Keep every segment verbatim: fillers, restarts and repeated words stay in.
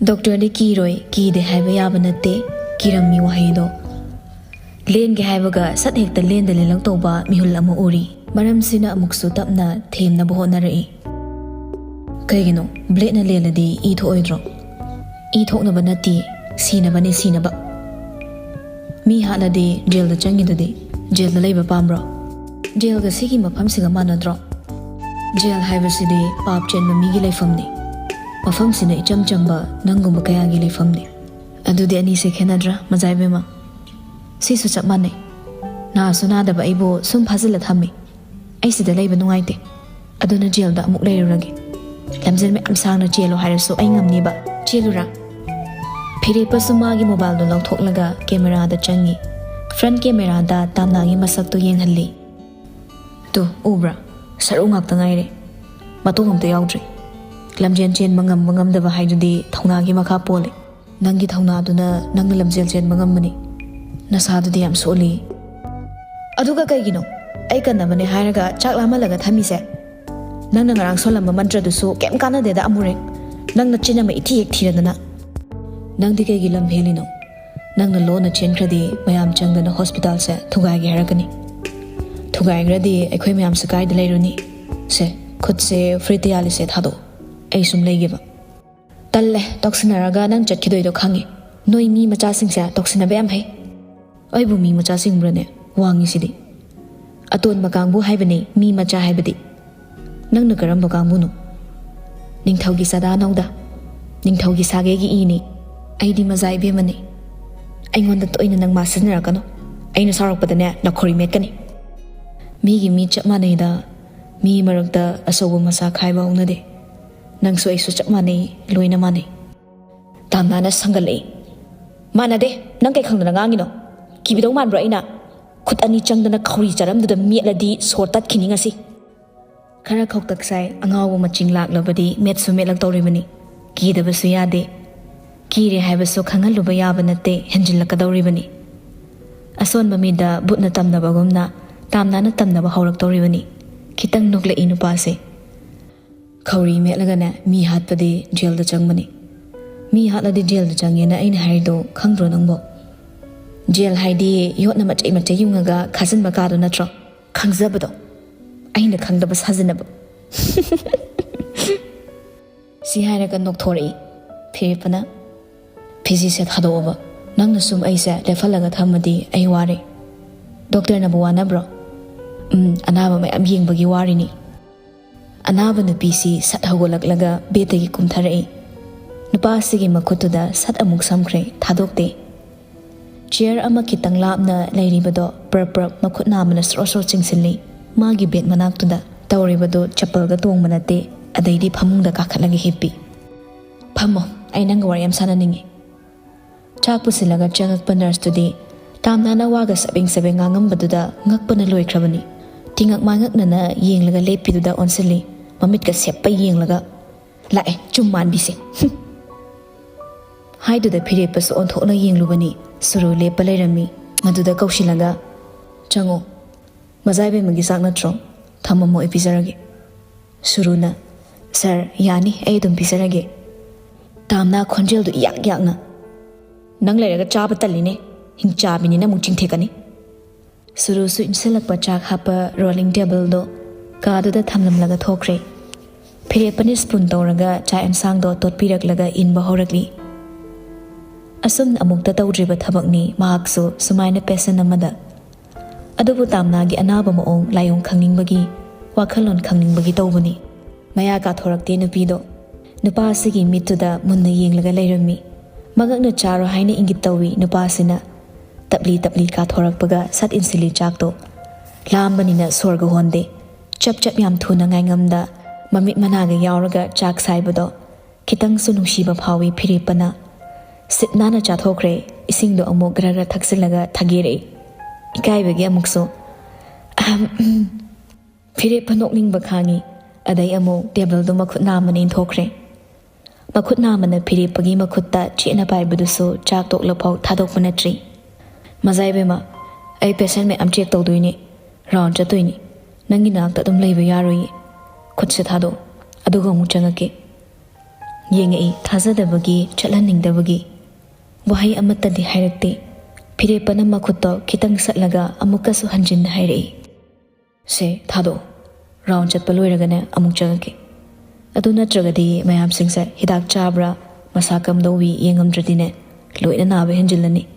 ꯗꯣꯛꯇꯔꯗꯤ ꯀꯤꯔꯣꯏ, ꯀꯤꯗꯦ ꯍꯥꯏꯕ ꯌꯥꯕ ꯅꯠꯇꯦ꯫ ꯀꯤꯔꯝꯃꯤ ꯋꯥꯍꯩꯗꯣ꯫ ꯂꯦꯟꯒꯦ ꯍꯥꯏꯕꯒ ꯁꯠ ꯍꯦꯛꯇ ꯂꯦꯟꯗ ꯂꯦꯟꯂꯛ ꯇꯧꯕ ꯃꯤꯍꯨꯜ ꯑꯃ ꯎꯔꯤ꯫ ꯃꯔꯝꯁꯤꯅ ꯑꯃꯨꯛꯁꯨ ꯇꯞꯅ ꯊꯦꯝꯅꯕ ꯍꯣꯠꯅꯔꯛꯏ꯫ "ꯀꯩꯒꯤꯅꯣ? ꯕ꯭ꯂꯦꯗꯅ ꯂꯦꯜꯂꯗꯤ ꯏ ꯊꯣꯛꯑꯣꯏꯗ꯭ꯔꯣ?" "ꯏ ꯊꯣꯛꯅꯕ ꯅꯠꯇꯦ, ꯁꯤꯅꯕꯅꯦ, ꯁꯤꯅꯕ꯫ ꯃꯤ ꯍꯥꯠꯂꯗꯤ ꯖꯦꯜꯗ ꯆꯪꯉꯤꯗꯨꯗꯤ꯫ ꯖꯦꯜꯗ ꯂꯩꯕ ꯄꯥꯝꯕ꯭ꯔꯣ?" "ꯖꯦꯜꯒ ꯁꯤꯒꯤ ꯃꯐꯝꯁꯤꯒ ꯃꯥꯟꯅꯗ꯭ꯔꯣ?" "ꯖꯦꯜ ꯍꯥꯏꯕꯁꯤꯗꯤ ꯄꯥꯞ ꯆꯦꯟꯕ ꯃꯤꯒꯤ ꯂꯩꯐꯝꯅꯤ꯫ ꯃꯐꯝꯁꯤꯅ ꯏꯆꯝ ꯆꯝꯕ ꯅꯪꯒꯨꯝꯕ ꯀꯌꯥꯒꯤ ꯂꯩꯐꯝꯅꯤ꯫" "ꯑꯗꯨꯗꯤ ꯑꯅꯤꯁꯦ ꯈꯦꯠꯅꯗ꯭ꯔꯥ, ꯃꯖꯥ ꯏꯕꯦꯝꯃ?" "ꯁꯤꯁꯨ ꯆꯞ ꯃꯥꯟꯅꯩ꯫ ꯅꯥꯁꯨ ꯅꯥꯗꯕ ꯑꯩꯕꯨ ꯁꯨꯝ ꯐꯥꯖꯤꯜꯂ ꯊꯝꯃꯤ꯫ ꯑꯩ ꯁꯤꯗ ꯂꯩꯕ ꯅꯨꯡꯉꯥꯏꯇꯦ꯫ ꯑꯗꯨꯅ ꯖꯦꯜꯗ ꯑꯃꯨꯛ ꯂꯩꯔꯨꯔꯒꯦ꯫ ꯂꯝꯖꯦꯜ ꯃꯌꯥꯝ ꯁꯥꯡꯅ ꯆꯦꯜꯂꯣ ꯍꯥꯏꯔꯁꯨ ꯑꯩ ꯉꯝꯅꯤꯕ꯫ ꯆꯦꯜꯂꯨꯔꯥ?" ꯐꯤꯔꯦꯞꯄꯁꯨ ꯃꯥꯒꯤ ꯃꯣꯕꯥꯏꯜꯗꯣ ꯂꯧꯊꯣꯛꯂꯒ ꯀꯦꯃꯦꯔꯥꯗ ꯆꯪꯉꯤ꯫ ꯐ꯭ꯔꯟꯠ ꯀꯦꯃꯦꯔꯥꯗ ꯇꯥꯝꯅꯥꯒꯤ ꯃꯁꯛꯇꯣ ꯌꯦꯡꯍꯜꯂꯤ꯫ "ꯇꯨ, ꯎꯕ꯭ꯔꯥ? ꯁꯔꯨ ꯉꯥꯛꯇ ꯉꯥꯏꯔꯦ꯫ ꯃꯇꯣꯡ ꯑꯝꯇ ꯌꯥꯎꯗ꯭ꯔꯦ꯫ ꯂꯝꯖꯦꯜ ꯆꯦꯟꯕ ꯉꯝꯕ ꯉꯝꯗꯕ ꯍꯥꯏꯗꯨꯗꯤ ꯊꯧꯅꯥꯒꯤ ꯃꯈꯥ ꯄꯣꯜꯂꯦ꯫ ꯅꯪꯒꯤ ꯊꯧꯅꯥꯗꯨꯅ ꯅꯪꯅ ꯂꯝꯖꯦꯜ ꯆꯦꯟꯕ ꯉꯝꯕꯅꯤ꯫ ꯅꯁꯥꯗꯨꯗꯤ ꯌꯥꯝ ꯁꯣꯜꯂꯤ꯫" "ꯑꯗꯨꯒ ꯀꯩꯒꯤꯅꯣ ꯑꯩ ꯀꯟꯅꯕꯅꯦ ꯍꯥꯏꯔꯒ ꯆꯥꯛ ꯂꯥꯝꯍꯜꯂꯒ ꯊꯝꯃꯤꯁꯦ? ꯅꯪꯅ ꯉꯔꯥꯡ ꯁꯣꯜꯂꯝꯕ ꯃꯟꯇ꯭ꯔꯗꯨꯁꯨ ꯀꯩꯝ ꯀꯥꯟꯅꯗꯦꯗ ꯑꯃꯨꯔꯦꯡ꯫ ꯅꯪ ꯅꯆꯤꯟ ꯑꯃ ꯏꯊꯤ ꯍꯦꯛ ꯊꯤꯔꯗꯅ꯫ ꯅꯪꯗꯤ ꯀꯩꯒꯤ ꯂꯝ ꯍꯦꯜꯂꯤꯅꯣ? ꯅꯪꯅ ꯂꯣꯟꯅ ꯆꯦꯟꯈ꯭ꯔꯗꯤ ꯃꯌꯥꯝ ꯆꯪꯗꯅ ꯍꯣꯁꯄꯤꯇꯥꯜꯁꯦ ꯊꯨꯒꯥꯏꯒꯦ ꯍꯥꯏꯔꯛꯀꯅꯤ꯫ ꯊꯨꯒꯥꯏꯈ꯭ꯔꯗꯤ ꯑꯩꯈꯣꯏ ꯃꯌꯥꯝꯁꯦ ꯀꯥꯏꯗ ꯂꯩꯔꯨꯅꯤ? ꯁꯦ, ꯈꯨꯠꯁꯦ ꯐꯨꯔꯤꯠꯇ ꯌꯥꯜꯂꯤꯁꯦ ꯊꯥꯗꯣꯛꯑꯣ꯫ ꯑꯩ ꯁꯨꯝ ꯂꯩꯒꯦꯕ꯫" "ꯇꯜꯂꯦ, ꯇꯧꯁꯤꯟꯅꯔꯒ ꯅꯪ ꯆꯠꯈꯤꯗꯣꯏꯗꯣ ꯈꯪꯉꯦ꯫ ꯅꯣꯏ ꯃꯤ ꯃꯆꯥꯁꯤꯡꯁꯦ ꯇꯧꯁꯤꯟꯅꯕ ꯌꯥꯝ ꯍꯩ꯫" "ꯑꯩꯕꯨ ꯃꯤ ꯃꯆꯥ ꯆꯤꯡꯕ꯭ꯔꯅꯦ? ꯋꯥꯡꯉꯤꯁꯤꯗꯤ꯫ ꯑꯇꯣꯟꯕ ꯀꯥꯡꯕꯨ ꯍꯥꯏꯕꯅꯤ ꯃꯤ ꯃꯆꯥ ꯍꯥꯏꯕꯗꯤ꯫ ꯅꯪꯅ ꯀꯔꯝꯕ ꯀꯥꯡꯕꯨꯅꯣ? ꯅꯤꯡꯊꯧꯒꯤ ꯆꯥꯗꯥ ꯅꯧꯗ, ꯅꯤꯡꯊꯧꯒꯤ ꯁꯥꯒꯩꯒꯤ ꯏꯅꯤ꯫ ꯑꯩꯗꯤ ꯃꯖꯥ ꯏꯕꯦꯝꯃꯅꯤ꯫ ꯑꯩꯉꯣꯟꯗ ꯇꯣꯏꯅ ꯅꯪ ꯃꯥ ꯁꯤꯖꯤꯟꯅꯔꯛꯀꯅꯨ꯫ ꯑꯩꯅ ꯁꯥꯎꯔꯛꯄꯗꯅꯦ ꯅꯈꯣꯔꯤ ꯃꯦꯠꯀꯅꯤ꯫" "ꯃꯤꯒꯤ ꯃꯤ ꯆꯞ ꯃꯥꯟꯅꯩꯗ꯫ ꯃꯤ ꯃꯔꯛꯇ ꯑꯆꯧꯕ ꯃꯆꯥ ꯈꯥꯏꯕ ꯍꯧꯅꯗꯦ꯫ ꯅꯪꯁꯨ ꯑꯩꯁꯨ ꯆꯞ ꯃꯥꯟꯅꯩ, ꯂꯣꯏꯅ ꯃꯥꯟꯅꯩ꯫" ꯇꯥꯝꯅꯥꯅ ꯁꯪꯒꯠꯂꯛꯏ꯫ "ꯃꯥꯟꯅꯗꯦ, ꯅꯪ ꯀꯩ ꯈꯪꯗꯅ ꯉꯥꯡꯉꯤꯅꯣ? ꯀꯤꯕꯤꯗꯧ ꯃꯥꯟꯕ꯭ꯔꯣ ꯑꯩꯅ? ꯈꯨꯠ ꯑꯅꯤ ꯆꯪꯗꯅ ꯈꯧꯔꯤ ꯆꯔꯝꯗꯨꯗ ꯃꯦꯠꯂꯗꯤ ꯁꯣꯔ ꯇꯠꯈꯤꯅꯤ ꯉꯁꯤ꯫" ꯈꯔ ꯈꯧꯇꯛ ꯁꯥꯏ, ꯑꯉꯥꯎꯕ ꯃꯆꯤꯡ ꯂꯥꯛꯂꯕꯗꯤ ꯃꯦꯠꯁꯨ ꯃꯦꯠꯂꯛꯇꯧꯔꯤꯕꯅꯤ꯫ ꯀꯤꯗꯕꯁꯨ ꯌꯥꯗꯦ꯫ ꯀꯤꯔꯦ ꯍꯥꯏꯕꯁꯨ ꯈꯪꯍꯜꯂꯨꯕ ꯌꯥꯕ ꯅꯠꯇꯦ, ꯍꯦꯟꯖꯤꯜꯂꯛꯀꯗꯧꯔꯤꯕꯅꯤ꯫ ꯑꯁꯣꯟꯕ ꯃꯤꯗ ꯕꯨꯠꯅ ꯇꯝꯅꯕꯒꯨꯝꯅ ꯇꯥꯝꯅꯥꯅ ꯇꯝꯅꯕ ꯍꯧꯔꯛꯇꯧꯔꯤꯕꯅꯤ꯫ ꯈꯤꯇꯪ ꯅꯣꯛꯂꯛꯏ ꯅꯨꯄꯥꯁꯦ꯫ "ꯈꯧꯔꯤ ꯃꯦꯠꯂꯒꯅꯦ ꯃꯤ ꯍꯥꯠꯄꯗꯤ ꯖꯦꯜꯗ ꯆꯪꯕꯅꯤ꯫ ꯃꯤ ꯍꯥꯠꯂꯗꯤ ꯖꯦꯜꯗ ꯆꯪꯉꯦꯅ ꯑꯩꯅ ꯍꯥꯏꯔꯤꯗꯣ ꯈꯪꯗ꯭ꯔꯣ ꯅꯪꯕꯣ? ꯖꯦꯜ ꯍꯥꯏꯗꯤ ꯌꯣꯠꯅ ꯃꯆꯩ ꯃꯆꯩ ꯌꯨꯡꯉꯒ ꯈꯥꯖꯤꯟꯕ ꯀꯥꯗꯣ ꯅꯠꯇ꯭ꯔꯣ? ꯈꯪꯖꯕꯗꯣ꯫ ꯑꯩꯅ ꯈꯪꯗꯕ ꯁꯥꯖꯤꯟꯅꯕ꯫ ꯁꯤ ꯍꯥꯏꯔꯒ ꯅꯣꯛꯊꯣꯔꯛꯏ ꯐꯤꯔꯦꯞꯄꯅ꯫ "ꯐꯤꯖꯤꯁꯦ ꯊꯥꯗꯣꯛꯑꯣꯕ꯫ ꯅꯪꯅ ꯁꯨꯝ ꯑꯩꯁꯦ ꯂꯦꯞꯍꯜꯂꯒ ꯊꯝꯃꯗꯤ ꯑꯩ ꯋꯥꯔꯦ꯫" "ꯗꯣꯛꯇꯔꯅꯕꯨ ꯋꯥꯅꯕ꯭ꯔꯣ?" "ꯎꯝ, ꯑꯅꯥꯕ ꯃꯌꯥꯝ ꯌꯦꯡꯕꯒꯤ ꯋꯥꯔꯤꯅꯤ꯫" ꯑꯅꯥꯕ ꯅꯨꯄꯤꯁꯤ ꯁꯠ ꯍꯧꯒꯠꯂꯛꯂꯒ ꯕꯦꯗꯇꯒꯤ ꯀꯨꯝꯊꯔꯛꯏ꯫ ꯅꯨꯄꯥ ꯑꯁꯤꯒꯤ ꯃꯈꯨꯠꯇꯨꯗ ꯁꯠ ꯑꯃꯨꯛ ꯁꯝꯈ꯭ꯔꯦ, ꯊꯥꯗꯣꯛꯇꯦ꯫ ꯆꯤꯌꯔ ꯑꯃ ꯈꯤꯇꯪ ꯂꯥꯞꯅ ꯂꯩꯔꯤꯕꯗꯣ ꯄ꯭ꯔꯞ ꯄ꯭ꯔꯞ ꯃꯈꯨꯠ ꯅꯥꯝꯃꯅ ꯁ꯭ꯔꯣ ꯁ꯭ꯔꯣ ꯆꯤꯡꯁꯤꯜꯂꯤ꯫ ꯃꯥꯒꯤ ꯕꯦꯗ ꯃꯅꯥꯛꯇꯨꯗ ꯇꯧꯔꯤꯕꯗꯨ ꯆꯄꯜꯒ ꯇꯣꯡꯕ ꯅꯠꯇꯦ꯫ ꯑꯗꯩꯗꯤ ꯐꯃꯨꯡꯗ ꯀꯥꯈꯠꯂꯒ ꯍꯤꯞꯄꯤ꯫ "ꯐꯝꯃꯣ, ꯑꯩ ꯅꯪꯒ ꯋꯥꯔꯤ ꯌꯥꯝ ꯁꯥꯟꯅꯅꯤꯡꯉꯤ꯫" ꯆꯥꯛ ꯄꯨꯁꯤꯜꯂꯒ ꯆꯪꯉꯛꯄ ꯅꯔꯁꯇꯨꯗꯤ ꯇꯥꯝꯅꯥꯅ ꯋꯥꯒ ꯁꯕꯦꯡ ꯁꯕꯦꯡ ꯉꯥꯡꯉꯝꯕꯗꯨꯗ ꯉꯛꯄꯅ ꯂꯣꯏꯈ꯭ꯔꯕꯅꯤ꯫ ꯇꯤꯉꯛ ꯃꯥꯉꯛꯅꯅ ꯌꯦꯡꯂꯒ ꯂꯦꯞꯄꯤꯗꯨꯗ ꯑꯣꯟꯁꯤꯜꯂꯤ꯫ ꯃꯃꯤꯠꯀ ꯁꯦꯞꯄ ꯌꯦꯡꯂꯒ, "ꯂꯥꯛꯑꯦ, ꯆꯨꯝ ꯃꯥꯟꯕꯤꯁꯦ꯫" "ꯍꯨꯝ꯫" ꯍꯥꯏꯗꯨꯗ ꯐꯤꯔꯦꯞꯄꯁꯨ ꯑꯣꯟꯊꯣꯛꯅ ꯌꯦꯡꯂꯨꯕꯅꯤ꯫ ꯁꯨꯔꯨ ꯂꯦꯞꯄ ꯂꯩꯔꯝꯃꯤ꯫ ꯃꯗꯨꯗ ꯀꯧꯁꯤꯜꯂꯒ, "ꯆꯪꯉꯣ꯫ ꯃꯖꯥꯏꯕꯦꯝꯃꯒꯤ ꯆꯥꯛ ꯅꯠꯇ꯭ꯔꯣ? ꯊꯝꯃꯝꯃꯣ, ꯑꯩ ꯄꯤꯖꯔꯒꯦ꯫" ꯁꯨꯔꯨꯅ, "ꯁꯥꯔ, ꯌꯥꯅꯤ, ꯑꯩ ꯑꯗꯨꯝ ꯄꯤꯖꯔꯒꯦ꯫" ꯇꯥꯝꯅꯥ ꯈꯣꯟꯖꯦꯜꯗꯨ ꯏꯌꯥꯛ ꯌꯥꯛꯅ, "ꯅꯪ ꯂꯩꯔꯒ ꯆꯥꯕ ꯇꯜꯂꯤꯅꯦ, ꯍꯤꯡꯆꯥꯕꯤꯅꯤꯅ ꯑꯃꯨꯛ ꯆꯤꯡꯊꯦꯛꯀꯅꯤ꯫" ꯁꯨꯔꯨꯁꯨ ꯏꯟꯁꯤꯜꯂꯛꯄ ꯆꯥꯛ ꯍꯥꯞꯄ ꯔꯣꯂꯤꯡ ꯇꯦꯕꯜꯗꯣ ꯀꯥꯗꯨꯗ ꯊꯝꯂꯝꯂꯒ ꯊꯣꯛꯈ꯭ꯔꯦ꯫ ꯐꯤꯔꯦꯞꯄꯅ ꯁ꯭ꯄꯨꯟ ꯇꯧꯔꯒ ꯆꯥꯛ ꯑꯦꯟꯁꯥꯡꯗꯣ ꯇꯣꯠꯄꯤꯔꯛꯂꯒ ꯏꯟꯕ ꯍꯧꯔꯛꯂꯤ꯫ ꯑꯁꯨꯝꯅ ꯑꯃꯨꯛꯇ ꯇꯧꯗ꯭ꯔꯤꯕ ꯊꯕꯛꯅꯤ ꯃꯍꯥꯛꯁꯨ ꯁꯨꯃꯥꯏꯅ ꯄꯦꯁꯦꯟ ꯑꯃꯗ꯫ ꯑꯗꯨꯕꯨ ꯇꯥꯝꯅꯥꯒꯤ ꯑꯅꯥꯕ ꯃꯑꯣꯡ ꯂꯥꯏꯑꯣꯡ ꯈꯪꯅꯤꯡꯕꯒꯤ, ꯋꯥꯈꯜꯂꯣꯟ ꯈꯪꯅꯤꯡꯕꯒꯤ ꯇꯧꯕꯅꯤ꯫ ꯃꯌꯥ ꯀꯥꯊꯣꯔꯛꯇꯦ ꯅꯨꯄꯤꯗꯣ꯫ ꯅꯨꯄꯥ ꯑꯁꯤꯒꯤ ꯃꯤꯠꯇꯨꯗ ꯃꯨꯟꯅ ꯌꯦꯡꯂꯒ ꯂꯩꯔꯝꯃꯤ꯫ ꯃꯉꯛꯅ ꯆꯥꯔꯣ ꯍꯥꯏꯅ ꯏꯪꯒꯤꯠ ꯇꯧꯏ ꯅꯨꯄꯥ ꯑꯁꯤꯅ꯫ ꯇꯞꯂꯤ ꯇꯞꯂꯤ ꯀꯥꯊꯣꯔꯛꯄꯒ ꯁꯠ ꯏꯟꯁꯤꯜꯂꯤ ꯆꯥꯛꯇꯣ꯫ ꯂꯥꯝꯕꯅꯤꯅ ꯁꯣꯔꯒ ꯍꯣꯟꯗꯦ꯫ ꯆꯞ ꯆꯞ ꯌꯥꯝ ꯊꯨꯅ ꯉꯥꯏꯉꯝꯗ ꯃꯃꯤꯠ ꯃꯅꯥꯒ ꯌꯥꯎꯔꯒ ꯆꯥꯛ ꯁꯥꯏꯕꯗꯣ ꯈꯤꯇꯪꯁꯨ ꯅꯨꯡꯁꯤꯕ ꯐꯥꯎꯏ ꯐꯤꯔꯦꯞꯄꯅ꯫ ꯁꯤꯠ ꯅꯥꯟꯅ ꯆꯥꯊꯣꯛꯈ꯭ꯔꯦ꯫ ꯏꯁꯤꯡꯗꯣ ꯑꯃꯨꯛ ꯒ꯭ꯔ ꯒ꯭ꯔ ꯊꯛꯆꯤꯜꯂꯒ ꯊꯥꯒꯦꯔꯛꯏ꯫ ꯏꯀꯥꯏꯕꯒꯤ ꯑꯃꯨꯛꯁꯨ, "ꯑꯍꯝ, ꯎꯝ꯫" ꯐꯤꯔꯦꯞꯄ ꯅꯣꯛꯅꯤꯡꯕ ꯈꯥꯡꯉꯤ꯫ ꯑꯗꯩ ꯑꯃꯨꯛ ꯇꯦꯕꯜꯗꯣ ꯃꯈꯨꯠ ꯅꯥꯝꯃꯅ ꯏꯟꯊꯣꯛꯈ꯭ꯔꯦ꯫ ꯃꯈꯨꯠ ꯅꯥꯝꯃꯅ ꯐꯤꯔꯦꯞꯄꯒꯤ ꯃꯈꯨꯠꯇ ꯆꯦꯠꯅ ꯄꯥꯏꯕꯗꯨꯁꯨ ꯆꯥꯛ ꯇꯣꯛꯂꯐꯥꯎ ꯊꯥꯗꯣꯛꯄ ꯅꯠꯇ꯭ꯔꯤ꯫ "ꯃꯖꯥꯏꯕꯦꯝꯃ, ꯑꯩ ꯄꯦꯁꯦꯟ ꯃꯌꯥꯝ ꯆꯦꯛ ꯇꯧꯗꯣꯏꯅꯦ, ꯔꯥꯎꯟ ꯆꯠꯇꯣꯏꯅꯤ꯫ ꯅꯪꯒꯤ ꯅꯥꯛꯇ ꯑꯗꯨꯝ ꯂꯩꯕ ꯌꯥꯔꯣꯏꯌꯦ꯫ ꯈꯨꯠꯁꯦ ꯊꯥꯗꯣꯛꯑꯣ, ꯑꯗꯨꯒ ꯑꯃꯨꯛ ꯆꯪꯉꯛꯀꯦ꯫" ꯌꯦꯡꯉꯛꯏ, ꯊꯥꯖꯗꯕꯒꯤ, ꯆꯠꯍꯟꯅꯤꯡꯗꯕꯒꯤ꯫ ꯋꯥꯍꯩ ꯑꯃꯠꯇꯗꯤ ꯍꯥꯏꯔꯛꯇꯦ꯫ ꯐꯤꯔꯦꯞꯄꯅ ꯃꯈꯨꯠꯇꯣ ꯈꯤꯇꯪ ꯁꯠꯂꯒ ꯑꯃꯨꯛꯀꯁꯨ ꯍꯟꯖꯤꯟꯅ ꯍꯥꯏꯔꯛꯏ, "ꯁꯦ, ꯊꯥꯗꯣꯛꯑꯣ꯫ ꯔꯥꯎꯟ ꯆꯠꯄ ꯂꯣꯏꯔꯒꯅꯦ ꯑꯃꯨꯛ ꯆꯪꯉꯛꯀꯦ꯫ ꯑꯗꯨ ꯅꯠꯇ꯭ꯔꯒꯗꯤ ꯃꯌꯥꯝꯁꯤꯡꯁꯦ ꯍꯤꯗꯥꯛ ꯆꯥꯕ꯭ꯔꯥ, ꯃꯁꯥ ꯀꯝꯗꯧꯋꯤ ꯌꯦꯡꯉꯝꯗ꯭ꯔꯗꯤꯅꯦ, ꯂꯣꯏꯅ ꯅꯥꯕ ꯍꯦꯟꯖꯤꯜꯂꯅꯤ꯫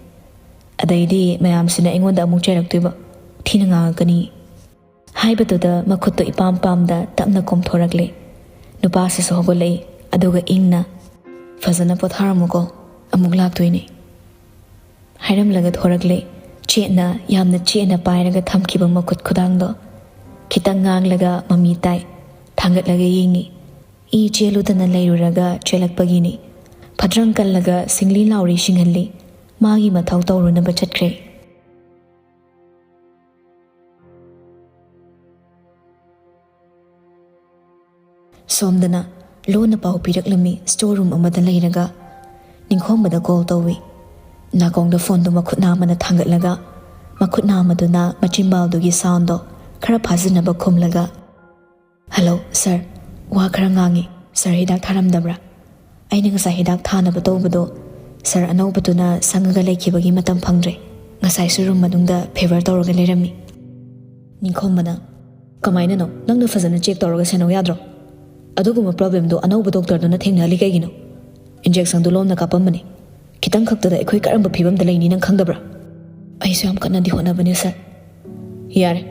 ꯑꯗꯩꯗꯤ ꯃꯌꯥꯝꯁꯤꯅ ꯑꯩꯉꯣꯟꯗ ꯑꯃꯨꯛ ꯆꯩꯔꯛꯇꯣꯏꯕ, ꯊꯤꯅ ꯉꯥꯡꯉꯛꯀꯅꯤ"꯫ ꯍꯥꯏꯕꯗꯨꯗ ꯃꯈꯨꯠꯇꯣ ꯏꯄꯥꯝ ꯄꯥꯝꯗ ꯇꯞꯅ ꯀꯣꯝꯊꯣꯔꯛꯂꯦ꯫ ꯅꯨꯄꯥꯁꯤꯁꯨ ꯍꯧꯒꯠꯂꯛꯏ, ꯑꯗꯨꯒ ꯏꯪꯅ, "ꯐꯖꯅ ꯄꯣꯊꯥꯔꯝꯃꯨꯀꯣ, ꯑꯃꯨꯛ ꯂꯥꯛꯇꯣꯏꯅꯦ" ꯍꯥꯏꯔꯝꯂꯒ ꯊꯣꯔꯛꯂꯦ꯫ ꯆꯦꯠꯅ, ꯌꯥꯝꯅ ꯆꯦꯠꯅ ꯄꯥꯏꯔꯒ ꯊꯝꯈꯤꯕ ꯃꯈꯨꯠ ꯈꯨꯗꯥꯡꯗꯣ ꯈꯤꯇꯪ ꯉꯥꯡꯂꯒ ꯃꯃꯤ ꯇꯥꯏ꯫ ꯊꯥꯡꯒꯠꯂꯒ ꯌꯦꯡꯉꯤ꯫ ꯏ ꯆꯦꯜꯂꯨꯗꯅ ꯂꯩꯔꯨꯔꯒ ꯆꯦꯜꯂꯛꯄꯒꯤꯅꯤ꯫ ꯐꯗ꯭ꯔꯪ ꯀꯜꯂꯒ ꯁꯤꯡꯂꯤ ꯂꯥꯎꯔꯤ ꯁꯤꯡꯍꯜꯂꯤ꯫ ꯃꯥꯒꯤ ꯃꯊꯧ ꯇꯧꯔꯨꯅꯕ ꯆꯠꯈ꯭ꯔꯦ꯫ ꯁꯣꯝꯗꯅ ꯂꯣꯟꯅ ꯄꯥꯎ ꯄꯤꯔꯛꯂꯝꯃꯤ, ꯁ꯭ꯇꯣꯔ ꯔꯨꯝ ꯑꯃꯗ ꯂꯩꯔꯒ꯫ ꯅꯤꯡꯈꯣꯝꯕꯗ ꯀꯣꯜ ꯇꯧꯏ꯫ ꯅꯥꯀꯣꯡꯗ ꯐꯣꯟꯗꯨ ꯃꯈꯨꯠ ꯅꯥꯝꯃꯅ ꯊꯥꯡꯒꯠꯂꯒ, ꯃꯈꯨꯠ ꯅꯥꯝꯃꯗꯨꯅ ꯃꯆꯤꯟꯕꯥꯜꯗꯨꯒꯤ ꯁꯥꯎꯟꯗꯣ ꯈꯔ ꯐꯥꯖꯤꯟꯅꯕ ꯈꯨꯝꯂꯒ, "ꯍꯜꯂꯣ, ꯁꯥꯔ꯫ ꯋꯥ ꯈꯔ ꯉꯥꯡꯉꯤ꯫ ꯁꯥꯔ ꯍꯤꯗꯥꯛ ꯊꯥꯔꯝꯗꯕ꯭ꯔꯥ? ꯑꯩꯅ ꯉꯁꯥꯏ ꯍꯤꯗꯥꯛ ꯊꯥꯅꯕ ꯇꯧꯕꯗꯣ, ꯁꯥꯔ ꯑꯅꯧꯕꯗꯨꯅ ꯁꯪꯉꯒ ꯂꯩꯈꯤꯕꯒꯤ ꯃꯇꯝ ꯐꯪꯗ꯭ꯔꯦ꯫ ꯉꯁꯥꯏꯁꯨ ꯔꯨꯝ ꯃꯅꯨꯡꯗ ꯐꯤꯚꯔ ꯇꯧꯔꯒ ꯂꯩꯔꯝꯃꯤ"꯫ ꯅꯤꯡꯈꯣꯝꯕꯅ, "ꯀꯃꯥꯏꯅꯅꯣ? ꯅꯪꯅ ꯐꯖꯅ ꯆꯦꯛ ꯇꯧꯔꯒ ꯁꯦꯟꯅꯧ ꯌꯥꯗ꯭ꯔꯣ? ꯑꯗꯨꯒꯨꯝꯕ ꯄ꯭ꯔꯣꯕ꯭ꯂꯦꯝꯗꯣ ꯑꯅꯧꯕ ꯗꯣꯛꯇꯔꯗꯨꯅ ꯊꯦꯡꯅꯍꯜꯂꯤ ꯀꯩꯒꯤꯅꯣ? ꯏꯟꯖꯦꯛꯁꯟꯗꯨ ꯂꯣꯝꯅ ꯀꯥꯞꯄꯝꯕꯅꯤ꯫ ꯈꯤꯇꯪ ꯈꯛꯇꯗ ꯑꯩꯈꯣꯏ ꯀꯔꯝꯕ ꯐꯤꯕꯝꯗ ꯂꯩꯅꯤ ꯅꯪ ꯈꯪꯗꯕ꯭ꯔꯥ?" "ꯑꯩꯁꯨ ꯌꯥꯝ ꯀꯟꯅꯗꯤ ꯍꯣꯠꯅꯕꯅꯦ, ꯁꯥꯔ"꯫ "ꯌꯥꯔꯦ,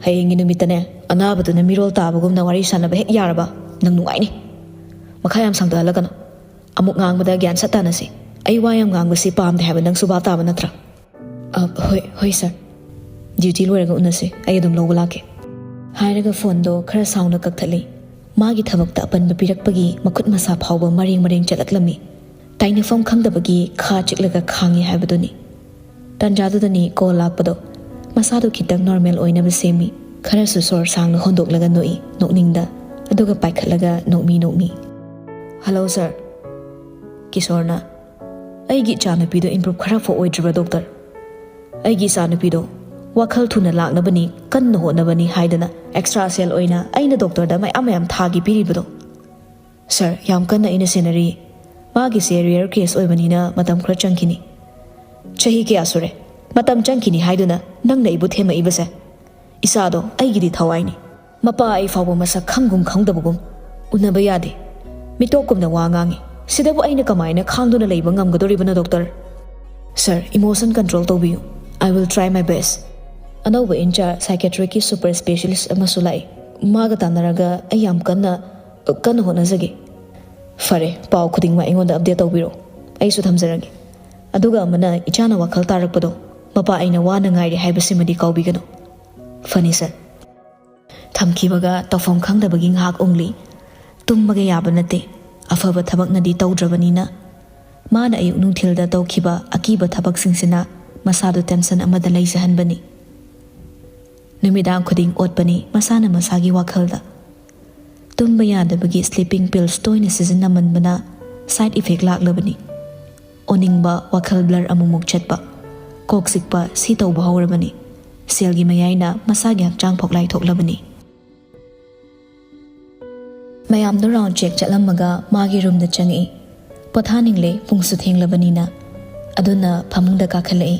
ꯍꯌꯦꯡꯒꯤ ꯅꯨꯃꯤꯠꯇꯅꯦ ꯑꯅꯥꯕꯗꯨꯅ ꯃꯤꯔꯣꯜ ꯇꯥꯕꯒꯨꯝꯅ ꯋꯥꯔꯤ ꯁꯥꯟꯅꯕ ꯍꯦꯛ ꯌꯥꯔꯕ, ꯅꯪ ꯅꯨꯡꯉꯥꯏꯅꯤ꯫ ꯃꯈꯥ ꯌꯥꯝ ꯁꯥꯡꯊꯍꯜꯂꯒꯅꯨ꯫ ꯑꯃꯨꯛ ꯉꯥꯡꯕꯗ ꯒ꯭ꯌꯥꯟ ꯁꯠ ꯇꯥꯅꯁꯤ꯫ ꯑꯩ ꯋꯥ ꯌꯥꯝ ꯉꯥꯡꯕꯁꯤ ꯄꯥꯝꯗꯦ ꯍꯥꯏꯕ ꯅꯪꯁꯨ ꯚꯥꯞ ꯇꯥꯕ ꯅꯠꯇ꯭ꯔꯥ?" "ꯑ, ꯍꯣꯏ, ꯍꯣꯏ, ꯁꯥꯔ꯫ ꯗ꯭ꯌꯨꯇꯤ ꯂꯣꯏꯔꯒ ꯎꯅꯁꯤ꯫ ꯑꯩ ꯑꯗꯨꯝ ꯂꯧꯕ ꯂꯥꯛꯀꯦ"꯫ ꯍꯥꯏꯔꯒ ꯐꯣꯟꯗꯣ ꯈꯔ ꯁꯥꯎꯅ ꯀꯛꯊꯠꯂꯤ꯫ ꯃꯥꯒꯤ ꯊꯕꯛꯇ ꯑꯄꯟꯕ ꯄꯤꯔꯛꯄꯒꯤ ꯃꯈꯨꯠ ꯃꯁꯥ ꯐꯥꯎꯕ ꯃꯔꯦꯡ ꯃꯔꯦꯡ ꯆꯠꯂꯛꯂꯝꯃꯤ꯫ ꯇꯥꯏꯅꯐꯝ ꯈꯪꯗꯕꯒꯤ ꯈꯥ ꯆꯤꯛꯂꯒ ꯈꯥꯡꯉꯤ ꯍꯥꯏꯕꯗꯨꯅꯤ꯫ ꯇꯥꯟꯖꯥꯗꯨꯗꯅꯤ ꯀꯣꯜ ꯂꯥꯛꯄꯗꯣ꯫ ꯃꯁꯥꯗꯣ ꯈꯤꯇꯪ ꯅꯣꯔꯃꯦꯜ ꯑꯣꯏꯅꯕ ꯁꯦꯝꯃꯤ꯫ ꯈꯔꯁꯨ ꯁꯣꯔ ꯁꯥꯡꯅ ꯍꯣꯟꯗꯣꯛꯂꯒ ꯅꯣꯛꯏ, ꯅꯣꯛꯅꯤꯡꯗ꯫ ꯑꯗꯨꯒ ꯄꯥꯏꯈꯠꯂꯒ ꯅꯣꯛꯃꯤ ꯅꯣꯛꯃꯤ꯫ "ꯍꯜꯂꯣ, ꯁꯥꯔ"꯫ ꯀꯤꯁꯣꯔꯅ, "ꯑꯩꯒꯤ ꯏꯆꯥꯅꯨꯄꯤꯗꯣ ꯏꯝꯄ꯭ꯔꯨꯞ ꯈꯔ ꯐꯥꯎ ꯑꯣꯏꯗ꯭ꯔꯤꯕ꯭ꯔꯥ, ꯗꯣꯛꯇꯔ? ꯑꯩꯒꯤ ꯏꯆꯥꯅꯨꯄꯤꯗꯣ ꯋꯥꯈꯜ ꯊꯨꯅ ꯂꯥꯛꯅꯕꯅꯤ, ꯀꯟꯅ ꯍꯣꯠꯅꯕꯅꯤ ꯍꯥꯏꯗꯅ ꯑꯦꯛꯁꯇ꯭ꯔꯥ ꯁꯦꯜ ꯑꯣꯏꯅ ꯑꯩꯅ ꯗꯣꯛꯇꯔꯗ ꯃꯌꯥꯝ ꯃꯌꯥꯝ ꯊꯥꯒꯤ ꯄꯤꯔꯤꯕꯗꯣ"꯫ "ꯁꯥꯔ, ꯌꯥꯝ ꯀꯟꯅ ꯑꯩꯅ ꯁꯦꯟꯅꯔꯤ꯫ ꯃꯥꯒꯤꯁꯦ ꯔꯦꯌꯔ ꯀꯦꯁ ꯑꯣꯏꯕꯅꯤꯅ ꯃꯇꯝ ꯈꯔ ꯆꯪꯈꯤꯅꯤ"꯫ "ꯆꯍꯤ ꯀꯌꯥ ꯁꯨꯔꯦ ꯃꯇꯝ ꯆꯪꯈꯤꯅꯤ ꯍꯥꯏꯗꯨꯅ ꯅꯪꯅ ꯑꯩꯕꯨ ꯊꯦꯝꯃꯛꯏꯕꯁꯦ? ꯏꯆꯥꯗꯣ ꯑꯩꯒꯤꯗꯤ ꯊꯋꯥꯏꯅꯤ꯫ ꯃꯄꯥ ꯑꯩ ꯐꯥꯎꯕ ꯃꯁꯛ ꯈꯪꯒꯨꯝ ꯈꯪꯗꯕꯒꯨꯝ ꯎꯅꯕ ꯌꯥꯗꯦ꯫ ꯃꯤꯇꯣꯞꯀꯨꯝꯅ ꯋꯥ ꯉꯥꯡꯉꯤ꯫ ꯁꯤꯗꯕꯨ ꯑꯩꯅ ꯀꯃꯥꯏꯅ ꯈꯥꯡꯗꯨꯅ ꯂꯩꯕ ꯉꯝꯒꯗꯣꯔꯤꯕꯅꯣ, ꯗꯣꯛꯇꯔ?" "ꯁꯥꯔ, ꯏꯃꯣꯁꯟ ꯀꯟꯇ꯭ꯔꯣꯜ ꯇꯧꯕꯤꯌꯨ꯫ I will try my best꯫ ꯑꯅꯧꯕ ꯏꯟꯆꯥꯔꯖ ꯁꯥꯏꯀꯦꯇ꯭ꯔꯤꯛꯀꯤ ꯁꯨꯄꯔ ꯁ꯭ꯄꯦꯁꯤꯌꯦꯂꯤꯁ ꯑꯃꯁꯨ ꯂꯥꯛꯏ꯫ ꯃꯥꯒ ꯇꯥꯟꯅꯔꯒ ꯑꯩ ꯌꯥꯝ ꯀꯟꯅ, ꯀꯟꯅ ꯍꯣꯠꯅꯖꯒꯦ"꯫ "ꯐꯔꯦ, ꯄꯥꯎ ꯈꯨꯗꯤꯡꯃꯛ ꯑꯩꯉꯣꯟꯗ ꯑꯞꯗꯦꯠ ꯇꯧꯕꯤꯔꯣ꯫ ꯑꯩꯁꯨ ꯊꯝꯖꯔꯒꯦ꯫ ꯑꯗꯨꯒ ꯑꯃꯅ, ꯏꯆꯥꯅ ꯋꯥꯈꯜ ꯇꯥꯔꯛꯄꯗꯣ, ꯃꯄꯥ ꯑꯩꯅ ꯋꯥꯅ ꯉꯥꯏꯔꯤ ꯍꯥꯏꯕꯁꯤꯃꯗꯤ ꯀꯥꯎꯕꯤꯒꯅꯨ"꯫ "ꯐꯅꯤ, ꯁꯥꯔ"꯫ ꯊꯝꯈꯤꯕꯒ ꯇꯧꯐꯝ ꯈꯪꯗꯕꯒꯤ ꯉꯥꯏꯍꯥꯛ ꯎꯪꯂꯤ꯫ ꯇꯨꯝꯕꯒ ꯌꯥꯕ ꯅꯠꯇꯦ꯫ ꯑꯐꯕ ꯊꯕꯛꯅꯗꯤ ꯇꯧꯗ꯭ꯔꯕꯅꯤꯅ꯫ ꯃꯥꯅ ꯑꯌꯨꯛ ꯅꯨꯡꯊꯤꯜꯗ ꯇꯧꯈꯤꯕ ꯑꯀꯤꯕ ꯊꯕꯛꯁꯤꯡꯁꯤꯅ ꯃꯁꯥꯗꯨ ꯇꯦꯟꯁꯟ ꯑꯃꯗ ꯂꯩꯖꯍꯟꯕꯅꯤ꯫ ꯅꯨꯃꯤꯗꯥꯡ ꯈꯨꯗꯤꯡ ꯑꯣꯠꯄꯅꯤ ꯃꯁꯥꯅ ꯃꯁꯥꯒꯤ ꯋꯥꯈꯜꯗ꯫ ꯇꯨꯝꯕ ꯌꯥꯗꯕꯒꯤ ꯁ꯭ꯂꯤꯄꯤꯡ ꯄꯤꯜꯁ ꯇꯣꯏꯅ ꯁꯤꯖꯤꯟꯅꯃꯟꯕꯅ ꯁꯥꯏꯗ ꯏꯐꯦꯛ ꯂꯥꯛꯂꯕꯅꯤ꯫ ꯑꯣꯅꯤꯡꯕ, ꯋꯥꯈꯜ ꯕ꯭ꯂꯔ ꯑꯃꯨꯛꯃꯨꯛ ꯆꯠꯄ, ꯀꯣꯛ ꯆꯤꯛꯄ, ꯁꯤ ꯇꯧꯕ ꯍꯧꯔꯕꯅꯤ꯫ ꯁꯦꯜꯒꯤ ꯃꯌꯥꯏꯅ ꯃꯁꯥꯒꯤ ꯍꯛꯆꯥꯡ ꯐꯥꯎ ꯂꯥꯏꯊꯣꯛꯂꯕꯅꯤ꯫ ꯃꯌꯥꯝꯗꯣ ꯔꯥꯎꯟ ꯆꯦꯛ ꯆꯠꯂꯝꯃꯒ ꯃꯥꯒꯤ ꯔꯨꯝꯗ ꯆꯪꯉꯛꯏ꯫ ꯄꯣꯊꯥꯅꯤꯡꯂꯦ, ꯄꯨꯡꯁꯨ ꯊꯦꯡꯂꯕꯅꯤꯅ꯫ ꯑꯗꯨꯅ ꯐꯃꯨꯡꯗ ꯀꯥꯈꯠꯂꯛꯏ꯫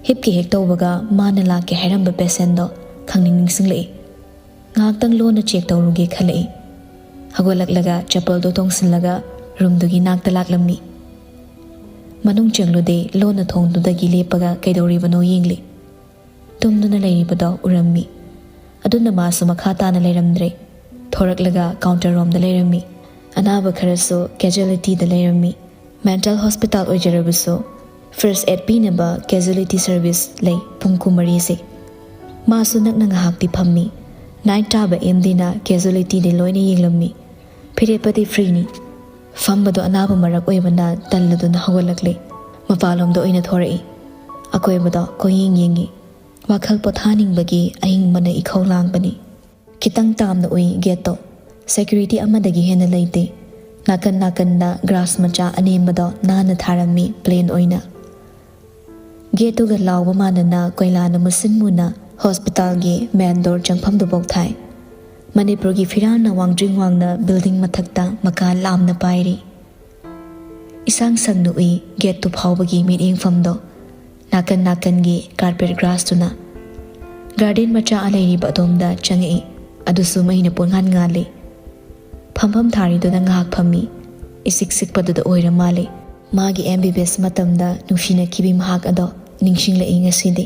ꯍꯤꯞꯀꯦ ꯍꯦꯛ ꯇꯧꯕꯒ ꯃꯥꯅ ꯂꯥꯛꯀꯦ ꯍꯥꯏꯔꯝꯕ ꯄꯦꯁꯦꯟꯗꯣ ꯈꯪꯅꯤꯡ ꯅꯤꯡꯁꯤꯡꯂꯛꯏ꯫ ꯉꯥꯏꯍꯥꯛꯇꯪ ꯂꯣꯟꯅ ꯆꯦꯛ ꯇꯧꯔꯨꯒꯦ ꯈꯜꯂꯛꯏ꯫ ꯍꯧꯒꯠꯂꯛꯂꯒ ꯆꯄꯜꯗꯣ ꯇꯣꯡꯁꯤꯜꯂꯒ ꯔꯨꯝꯗꯨꯒꯤ ꯅꯥꯛꯇ ꯂꯥꯛꯂꯝꯃꯤ꯫ ꯃꯅꯨꯡ ꯆꯪꯂꯨꯗꯦ, ꯂꯣꯟꯅ ꯊꯣꯡꯗꯨꯗꯒꯤ ꯂꯦꯞꯄꯒ ꯀꯩꯗꯧꯔꯤꯕꯅꯣ ꯌꯦꯡꯂꯤ꯫ ꯇꯨꯝꯗꯨꯅ ꯂꯩꯔꯤꯕꯗꯣ ꯎꯔꯝꯃꯤ꯫ ꯑꯗꯨꯅ ꯃꯥꯁꯨ ꯃꯈꯥ ꯇꯥꯅ ꯂꯩꯔꯝꯗ꯭ꯔꯦ꯫ ꯊꯣꯔꯛꯂꯒ ꯀꯥꯎꯟꯇꯔ ꯔꯣꯝꯗ ꯂꯩꯔꯝꯃꯤ꯫ ꯑꯅꯥꯕ ꯈꯔꯁꯨ ꯀꯦꯖꯨꯋꯦꯂꯤꯇꯤꯗ ꯂꯩꯔꯝꯃꯤ꯫ ꯃꯦꯟꯇꯜ ꯍꯣꯁꯄꯤꯇꯥꯜ ꯑꯣꯏꯖꯔꯕꯁꯨ ꯐꯥꯔꯁ ꯑꯦꯗ ꯄꯤꯅꯕ ꯀꯦꯖꯨꯋꯦꯂꯤꯇꯤ ꯁꯔꯚꯤꯁ ꯂꯩ ꯄꯨꯡ ꯀꯨꯟꯃꯔꯤꯁꯦ꯫ ꯃꯥꯁꯨ ꯅꯛꯅ ꯉꯥꯏꯍꯥꯛꯇꯤ ꯐꯝꯃꯤ꯫ ꯅꯥꯏꯠ ꯇꯥꯕ ꯑꯦꯝꯗꯤꯅ ꯀꯦꯖꯨꯋꯦꯂꯤꯇꯤꯗꯤ ꯂꯣꯏꯅ ꯌꯦꯡꯂꯝꯃꯤ꯫ ꯐꯤꯔꯦꯞꯄꯗꯤ ꯐ꯭ꯔꯤꯅꯤ꯫ ꯐꯝꯕꯗꯣ ꯑꯅꯥꯕ ꯃꯔꯛ ꯑꯣꯏꯕꯅ ꯇꯜꯂꯗꯨꯅ ꯍꯧꯒꯠꯂꯛꯂꯦ꯫ ꯃꯄꯥꯟꯂꯣꯝꯗ ꯑꯣꯏꯅ ꯊꯣꯔꯛꯏ꯫ ꯑꯀꯣꯏꯕꯗꯣ ꯀꯣꯏꯌꯦꯡ ꯌꯦꯡꯉꯤ꯫ ꯋꯥꯈꯜ ꯄꯣꯊꯥꯅꯤꯡꯕꯒꯤ ꯑꯍꯤꯡꯕꯅ ꯏꯈꯧ ꯂꯥꯡꯕꯅꯤ꯫ ꯈꯤꯇꯪ ꯇꯥꯝꯅ ꯎꯏ ꯒꯦꯠꯇꯣ꯫ ꯁꯦꯀ꯭ꯌꯨꯔꯤꯇꯤ ꯑꯃꯗꯒꯤ ꯍꯦꯟꯅ ꯂꯩꯇꯦ꯫ ꯅꯥꯀꯟ ꯅꯥꯀꯟꯗ ꯒ꯭ꯔꯥꯁ ꯃꯆꯥ ꯑꯅꯦꯝꯕꯗꯣ ꯅꯥꯟꯅ ꯊꯥꯔꯝꯃꯤ ꯄ꯭ꯂꯦꯟ ꯑꯣꯏꯅ꯫ ꯒꯦꯠꯇꯨꯒ ꯂꯥꯎꯕ ꯃꯥꯟꯅꯅ ꯀꯣꯏꯂꯥꯅ ꯃꯨꯁꯤꯟ ꯃꯨꯅ ꯍꯣꯁꯄꯤꯇꯥꯜꯒꯤ ꯃꯦꯟ ꯗꯣꯔ ꯆꯪꯐꯝꯗꯨꯐꯥꯎ ꯊꯥꯏ꯫ ꯃꯅꯤꯄꯨꯔꯒꯤ ꯐꯤꯔꯥꯜꯅ ꯋꯥꯡꯗ꯭ꯔꯤꯡ ꯋꯥꯡꯅ building ꯃꯊꯛꯇ ꯃꯀꯥ ꯂꯥꯝꯅ ꯄꯥꯏꯔꯤ꯫ ꯏꯁꯥꯡ ꯁꯪꯅ ꯎꯏ ꯒꯦꯠꯇꯨ ꯐꯥꯎꯕꯒꯤ ꯃꯤꯠꯌꯦꯡꯐꯝꯗꯣ꯫ ꯅꯥꯀꯟ ꯅꯥꯀꯟꯒꯤ carpet grassꯇꯨꯅ꯫ Garden ꯃꯆꯥ ꯂꯩꯔꯤꯕ ꯑꯗꯣꯝꯗ ꯆꯪꯉꯛꯏ꯫ ꯑꯗꯨꯁꯨ ꯃꯩꯅ ꯄꯨꯡꯉꯥꯟ ꯉꯥꯜꯂꯤ꯫ ꯐꯝꯐꯝ ꯊꯥꯔꯤꯗꯨꯗ ꯉꯥꯏꯍꯥꯛ ꯐꯝꯃꯤ꯫ ꯏꯁꯤꯛ ꯁꯤꯛꯄꯗꯨꯗ ꯑꯣꯏꯔ ꯃꯥꯜꯂꯤ꯫ ꯃꯥꯒꯤ M B B S ꯃꯇꯝꯗ ꯅꯨꯡꯁꯤꯅꯈꯤꯕꯤ ꯃꯍꯥꯛ ꯑꯗꯣ ꯅꯤꯡꯁꯤꯡꯂꯛꯏ ꯉꯁꯤꯗꯤ꯫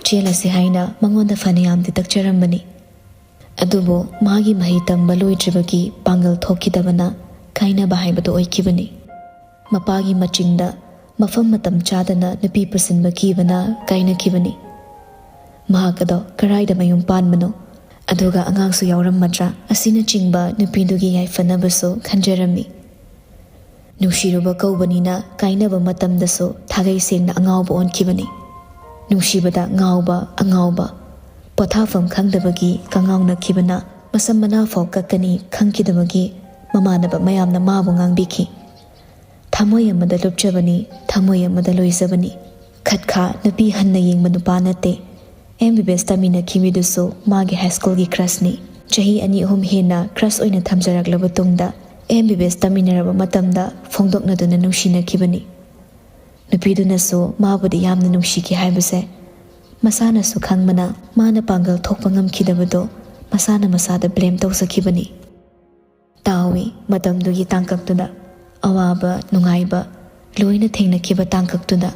ꯆꯦꯜꯂꯁꯤ ꯍꯥꯏꯅ ꯃꯉꯣꯟꯗ ꯐꯅꯌꯥꯝꯗꯤ ꯇꯛꯆꯔꯝꯕꯅꯤ꯫ ꯑꯗꯨꯕꯨ ꯃꯥꯒꯤ ꯃꯍꯩ ꯇꯝꯕ ꯂꯣꯏꯗ꯭ꯔꯤꯕꯒꯤ ꯄꯥꯡꯒꯜ ꯊꯣꯛꯈꯤꯗꯕꯅ ꯀꯥꯏꯅꯕ ꯍꯥꯏꯕꯗꯨ ꯑꯣꯏꯈꯤꯕꯅꯤ꯫ ꯃꯄꯥꯒꯤ ꯃꯆꯤꯡꯗ ꯃꯐꯝ ꯃꯇꯝ ꯆꯥꯗꯅ ꯅꯨꯄꯤ ꯄꯨꯁꯤꯟꯕ ꯀꯤꯕꯅ ꯀꯥꯏꯅꯈꯤꯕꯅꯤ꯫ ꯃꯍꯥꯛ ꯑꯗꯣ ꯀꯔꯥꯏꯗ ꯃꯌꯨꯝ ꯄꯥꯟꯕꯅꯣ? ꯑꯗꯨꯒ ꯑꯉꯥꯡꯁꯨ ꯌꯥꯎꯔꯝꯃꯗ꯭ꯔꯥ? ꯑꯁꯤꯅꯆꯤꯡꯕ ꯅꯨꯄꯤꯗꯨꯒꯤ ꯌꯥꯏꯐꯅꯕꯁꯨ ꯈꯟꯖꯔꯝꯃꯤ꯫ ꯅꯨꯡꯁꯤꯔꯨꯕ ꯀꯧꯕꯅꯤꯅ ꯀꯥꯏꯅꯕ ꯃꯇꯝꯗꯁꯨ ꯊꯥꯒꯩ ꯁꯦꯡꯅ ꯑꯉꯥꯎꯕ ꯑꯣꯟꯈꯤꯕꯅꯤ꯫ ꯅꯨꯡꯁꯤꯕꯗ ꯉꯥꯎꯕ, ꯑꯉꯥꯎꯕ꯫ ꯄꯣꯊꯥꯐꯝ ꯈꯪꯗꯕꯒꯤ ꯀꯉꯥꯎꯅꯈꯤꯕꯅ ꯃꯁꯝ ꯃꯅꯥ ꯐꯥꯎ ꯀꯛꯀꯅꯤ ꯈꯪꯈꯤꯗꯕꯒꯤ ꯃꯃꯥꯟꯅꯕ ꯃꯌꯥꯝꯅ ꯃꯥꯕꯨ ꯉꯥꯡꯕꯤꯈꯤ꯫ ꯊꯃꯣꯏ ꯑꯃꯗ ꯂꯨꯞꯆꯕꯅꯤ, ꯊꯃꯣꯏ ꯑꯃꯗ ꯂꯣꯏꯖꯕꯅꯤ꯫ ꯈꯠꯈꯥ ꯅꯨꯄꯤ ꯍꯟꯅ ꯌꯦꯡꯕ ꯅꯨꯄꯥ ꯅꯠꯇꯦ꯫ M B B S ꯇꯝꯃꯤꯟꯅꯈꯤꯕꯗꯨꯁꯨ ꯃꯥꯒꯤ high schoolꯒꯤ crushꯅꯤ꯫ ꯆꯍꯤ ꯑꯅꯤ ꯑꯍꯨꯝ ꯍꯦꯟꯅ crush ꯑꯣꯏꯅ ꯊꯝꯖꯔꯛꯂꯕ ꯇꯨꯡꯗ M B B S ꯇꯝꯃꯤꯟꯅꯔꯕ ꯃꯇꯝꯗ ꯐꯣꯡꯗꯣꯛꯅꯗꯨꯅ ꯅꯨꯡꯁꯤꯅꯈꯤꯕꯅꯤ꯫ ꯅꯨꯄꯤꯗꯨꯅꯁꯨ ꯃꯥꯕꯨꯗꯤ ꯌꯥꯝꯅ ꯅꯨꯡꯁꯤꯈꯤ ꯍꯥꯏꯕꯁꯦ ꯃꯁꯥꯅꯁꯨ ꯈꯪꯕꯅ ꯃꯥꯅ ꯄꯥꯡꯒꯜ ꯊꯣꯛꯄ ꯉꯝꯈꯤꯗꯕꯗꯣ ꯃꯁꯥꯅ ꯃꯁꯥꯗ blame ꯇꯧꯖꯈꯤꯕꯅꯤ꯫ ꯇꯥꯎꯏ ꯃꯇꯝꯗꯨꯒꯤ ꯇꯥꯡꯀꯛꯇꯨꯗ ꯑꯋꯥꯕ ꯅꯨꯡꯉꯥꯏꯕ ꯂꯣꯏꯅ ꯊꯦꯡꯅꯈꯤꯕ ꯇꯥꯡꯀꯛꯇꯨꯗ꯫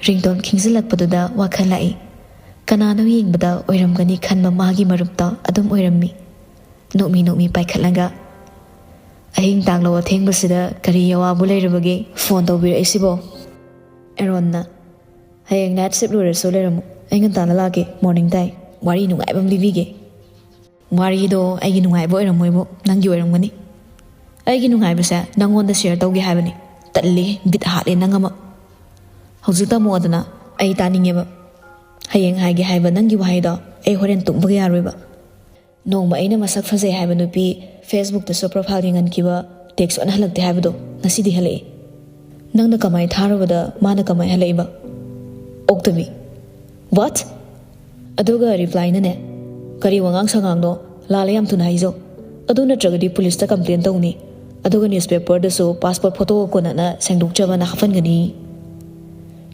ringtone ꯈꯤꯡꯖꯤꯜꯂꯛꯄꯗꯨꯗ ꯋꯥꯈꯜ ꯂꯥꯛꯏ꯫ ꯀꯅꯥꯅꯣ ꯌꯦꯡꯕꯗ ꯑꯣꯏꯔꯝꯒꯅꯤ ꯈꯟꯕ ꯃꯥꯒꯤ ꯃꯔꯨꯞꯇꯣ ꯑꯗꯨꯝ ꯑꯣꯏꯔꯝꯃꯤ꯫ ꯅꯣꯛꯃꯤ ꯅꯣꯛꯃꯤ ꯄꯥꯏꯈꯠꯂꯒ, "ꯑꯍꯤꯡ ꯇꯥꯡꯂꯧ ꯑꯊꯦꯡꯕꯁꯤꯗ ꯀꯔꯤ ꯑꯋꯥꯕ ꯂꯩꯔꯕꯒꯦ ꯐꯣꯟ ꯇꯧꯕꯤꯔꯛꯏꯁꯤꯕꯣ?" ꯑꯦꯔꯣꯟꯅ, "ꯍꯌꯦꯡ night shift ꯂꯣꯏꯔꯁꯨ ꯂꯩꯔꯝꯃꯨ, ꯑꯩ ꯉꯟꯇꯥꯅ ꯂꯥꯛꯀꯦ, morning ꯇꯥꯏ, ꯋꯥꯔꯤ ꯅꯨꯡꯉꯥꯏꯕ ꯑꯃ ꯂꯤꯕꯤꯒꯦ꯫" "ꯋꯥꯔꯤꯗꯣ ꯑꯩꯒꯤ ꯅꯨꯡꯉꯥꯏꯕ ꯑꯣꯏꯔꯝꯃꯣꯏꯕꯣ, ꯅꯪꯒꯤ ꯑꯣꯏꯔꯝꯒꯅꯤ꯫ ꯑꯩꯒꯤ ꯅꯨꯡꯉꯥꯏꯕꯁꯦ ꯅꯪꯉꯣꯟꯗ share ꯇꯧꯒꯦ ꯍꯥꯏꯕꯅꯤ꯫ ꯇꯜꯂꯤ, ꯕꯤꯠ ꯍꯥꯠꯂꯦ ꯅꯪ ꯑꯃ꯫ ꯍꯧꯖꯤꯛ ꯇꯝꯃꯛꯑꯣꯗꯅ, ꯑꯩ ꯇꯥꯅꯤꯡꯉꯦꯕ꯫ ꯍꯌꯦꯡ ꯍꯥꯏꯒꯦ ꯍꯥꯏꯕ ꯅꯪꯒꯤ ꯋꯥꯍꯩꯗꯣ ꯑꯩ ꯍꯣꯔꯦꯟ ꯇꯨꯝꯕꯒ ꯌꯥꯔꯣꯏꯕ꯫ ꯅꯣꯡꯃ ꯑꯩꯅ ꯃꯁꯛ ꯐꯖꯩ ꯍꯥꯏꯕ ꯅꯨꯄꯤ Facebookꯇꯁꯨ profile ꯌꯦꯡꯍꯟꯈꯤꯕ, text ꯑꯣꯟꯅ ꯍꯜꯂꯛꯇꯦ ꯍꯥꯏꯕꯗꯣ ꯉꯁꯤꯗꯤ ꯍꯜꯂꯛꯑꯦ꯫ ꯅꯪꯅ ꯀꯃꯥꯏ ꯊꯥꯔꯨꯕꯗ ꯃꯥꯅ ꯀꯃꯥꯏ ꯍꯜꯂꯛꯏꯕ?" "ꯑꯣꯛꯇꯕꯤ꯫ What?" ꯑꯗꯨꯒ replyꯅꯅꯦ, "ꯀꯔꯤ ꯋꯥꯉꯥꯡ ꯁꯉꯥꯡꯅꯣ? ꯂꯥꯜꯂꯦ ꯌꯥꯝ ꯊꯨꯅ ꯍꯥꯏꯖꯧ꯫ ꯑꯗꯨ ꯅꯠꯇ꯭ꯔꯒꯗꯤ ꯄꯨꯂꯤꯁꯇ ꯀꯝꯄ꯭ꯂꯦꯟ ꯇꯧꯅꯤ꯫ ꯑꯗꯨꯒ ꯅ꯭ꯌꯨꯁꯄꯦꯄꯔꯗꯁꯨ ꯄꯥꯁꯄꯣꯔꯠ ꯐꯣꯇꯣꯒ ꯀꯣꯟꯅꯅ ꯁꯦꯡꯗꯣꯛꯆꯕꯅ ꯍꯥꯞꯍꯟꯒꯅꯤ꯫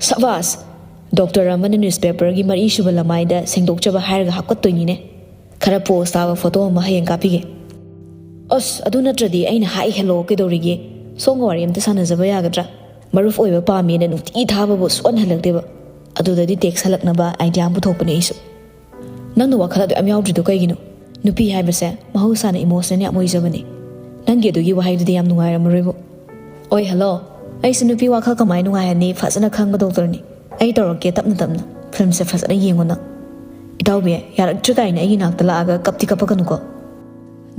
ꯁꯕꯥꯁ! ꯗꯣꯛꯇꯔ ꯑꯃꯅ ꯅ꯭ꯌꯨꯁꯄꯦꯄꯔꯒꯤ ꯃꯔꯤꯁꯨꯕ ꯂꯃꯥꯏꯗ ꯁꯦꯡꯗꯣꯛꯆꯕ ꯍꯥꯏꯔꯒ ꯍꯥꯞꯀꯠꯇꯣꯏꯅꯤꯅꯦ꯫ ꯈꯔ ꯄꯣꯁ ꯇꯥꯕ ꯐꯣꯇꯣ ꯑꯃ ꯍꯌꯦꯡ ꯀꯥꯞꯄꯤꯒꯦ꯫ ꯑꯁ, ꯑꯗꯨ ꯅꯠꯇ꯭ꯔꯗꯤ ꯑꯩꯅ ꯍꯥꯏ ꯍꯦꯜꯂꯣ ꯀꯩꯗꯧꯔꯤꯒꯦ? ꯁꯣꯝꯒ ꯋꯥꯔꯤ ꯑꯝꯇ ꯁꯥꯟꯅꯖꯕ ꯌꯥꯒꯗ꯭ꯔꯥ? ꯃꯔꯨꯞ ꯑꯣꯏꯕ ꯄꯥꯝꯃꯦꯅ ꯅꯨꯡꯇꯤꯒꯤ ꯊꯥꯕꯕꯨ ꯁꯨꯛꯍꯟ ꯍꯜꯂꯛꯇꯦꯕ꯫ ꯑꯗꯨꯗꯗꯤ ꯇꯦꯛꯁ ꯍꯜꯂꯛꯅꯕ ꯑꯥꯏꯗꯤꯌꯥ ꯑꯃ ꯄꯨꯊꯣꯛꯄꯅꯦ ꯑꯩꯁꯨ꯫ ꯅꯪꯅ ꯋꯥꯈꯜ ꯑꯗꯨ ꯌꯥꯝ ꯌꯥꯎꯗ꯭ꯔꯤꯗꯣ ꯀꯩꯒꯤꯅꯣ? ꯅꯨꯄꯤ ꯍꯥꯏꯕꯁꯦ ꯃꯍꯧꯁꯥꯅ ꯏꯃꯣꯁꯅꯦꯜ ꯌꯥꯝ ꯑꯣꯏꯖꯕꯅꯦ꯫ ꯅꯪꯒꯤ ꯑꯗꯨꯒꯤ ꯋꯥꯍꯩꯗꯨꯗꯤ ꯌꯥꯝ ꯅꯨꯡꯉꯥꯏꯔꯝꯃꯔꯣꯏꯕꯨ꯫ ꯑꯣꯏ, ꯍꯜꯂꯣ꯫ ꯑꯩꯁꯨ ꯅꯨꯄꯤ ꯋꯥꯈꯜ ꯀꯃꯥꯏꯅ ꯅꯨꯡꯉꯥꯏꯍꯟꯅꯤ ꯐꯖꯅ ꯈꯪꯕ ꯗꯣꯛꯇꯔꯅꯤ꯫ ꯑꯩ ꯇꯧꯔꯛꯀꯦ ꯇꯞꯅ ꯇꯞꯅ꯫ ꯐꯤꯂꯝꯁꯦ ꯐꯖꯅ ꯌꯦꯡꯉꯣ ꯅꯪ꯫ ꯏꯇꯥꯎꯕꯤ, ꯌꯥꯔꯛꯇ꯭ꯔꯤ ꯀꯥꯏꯅ ꯑꯩꯒꯤ ꯅꯥꯛꯇ ꯂꯥꯛꯑꯒ ꯀꯞꯇꯤ ꯀꯞꯄꯛꯀꯅꯨꯀꯣ꯫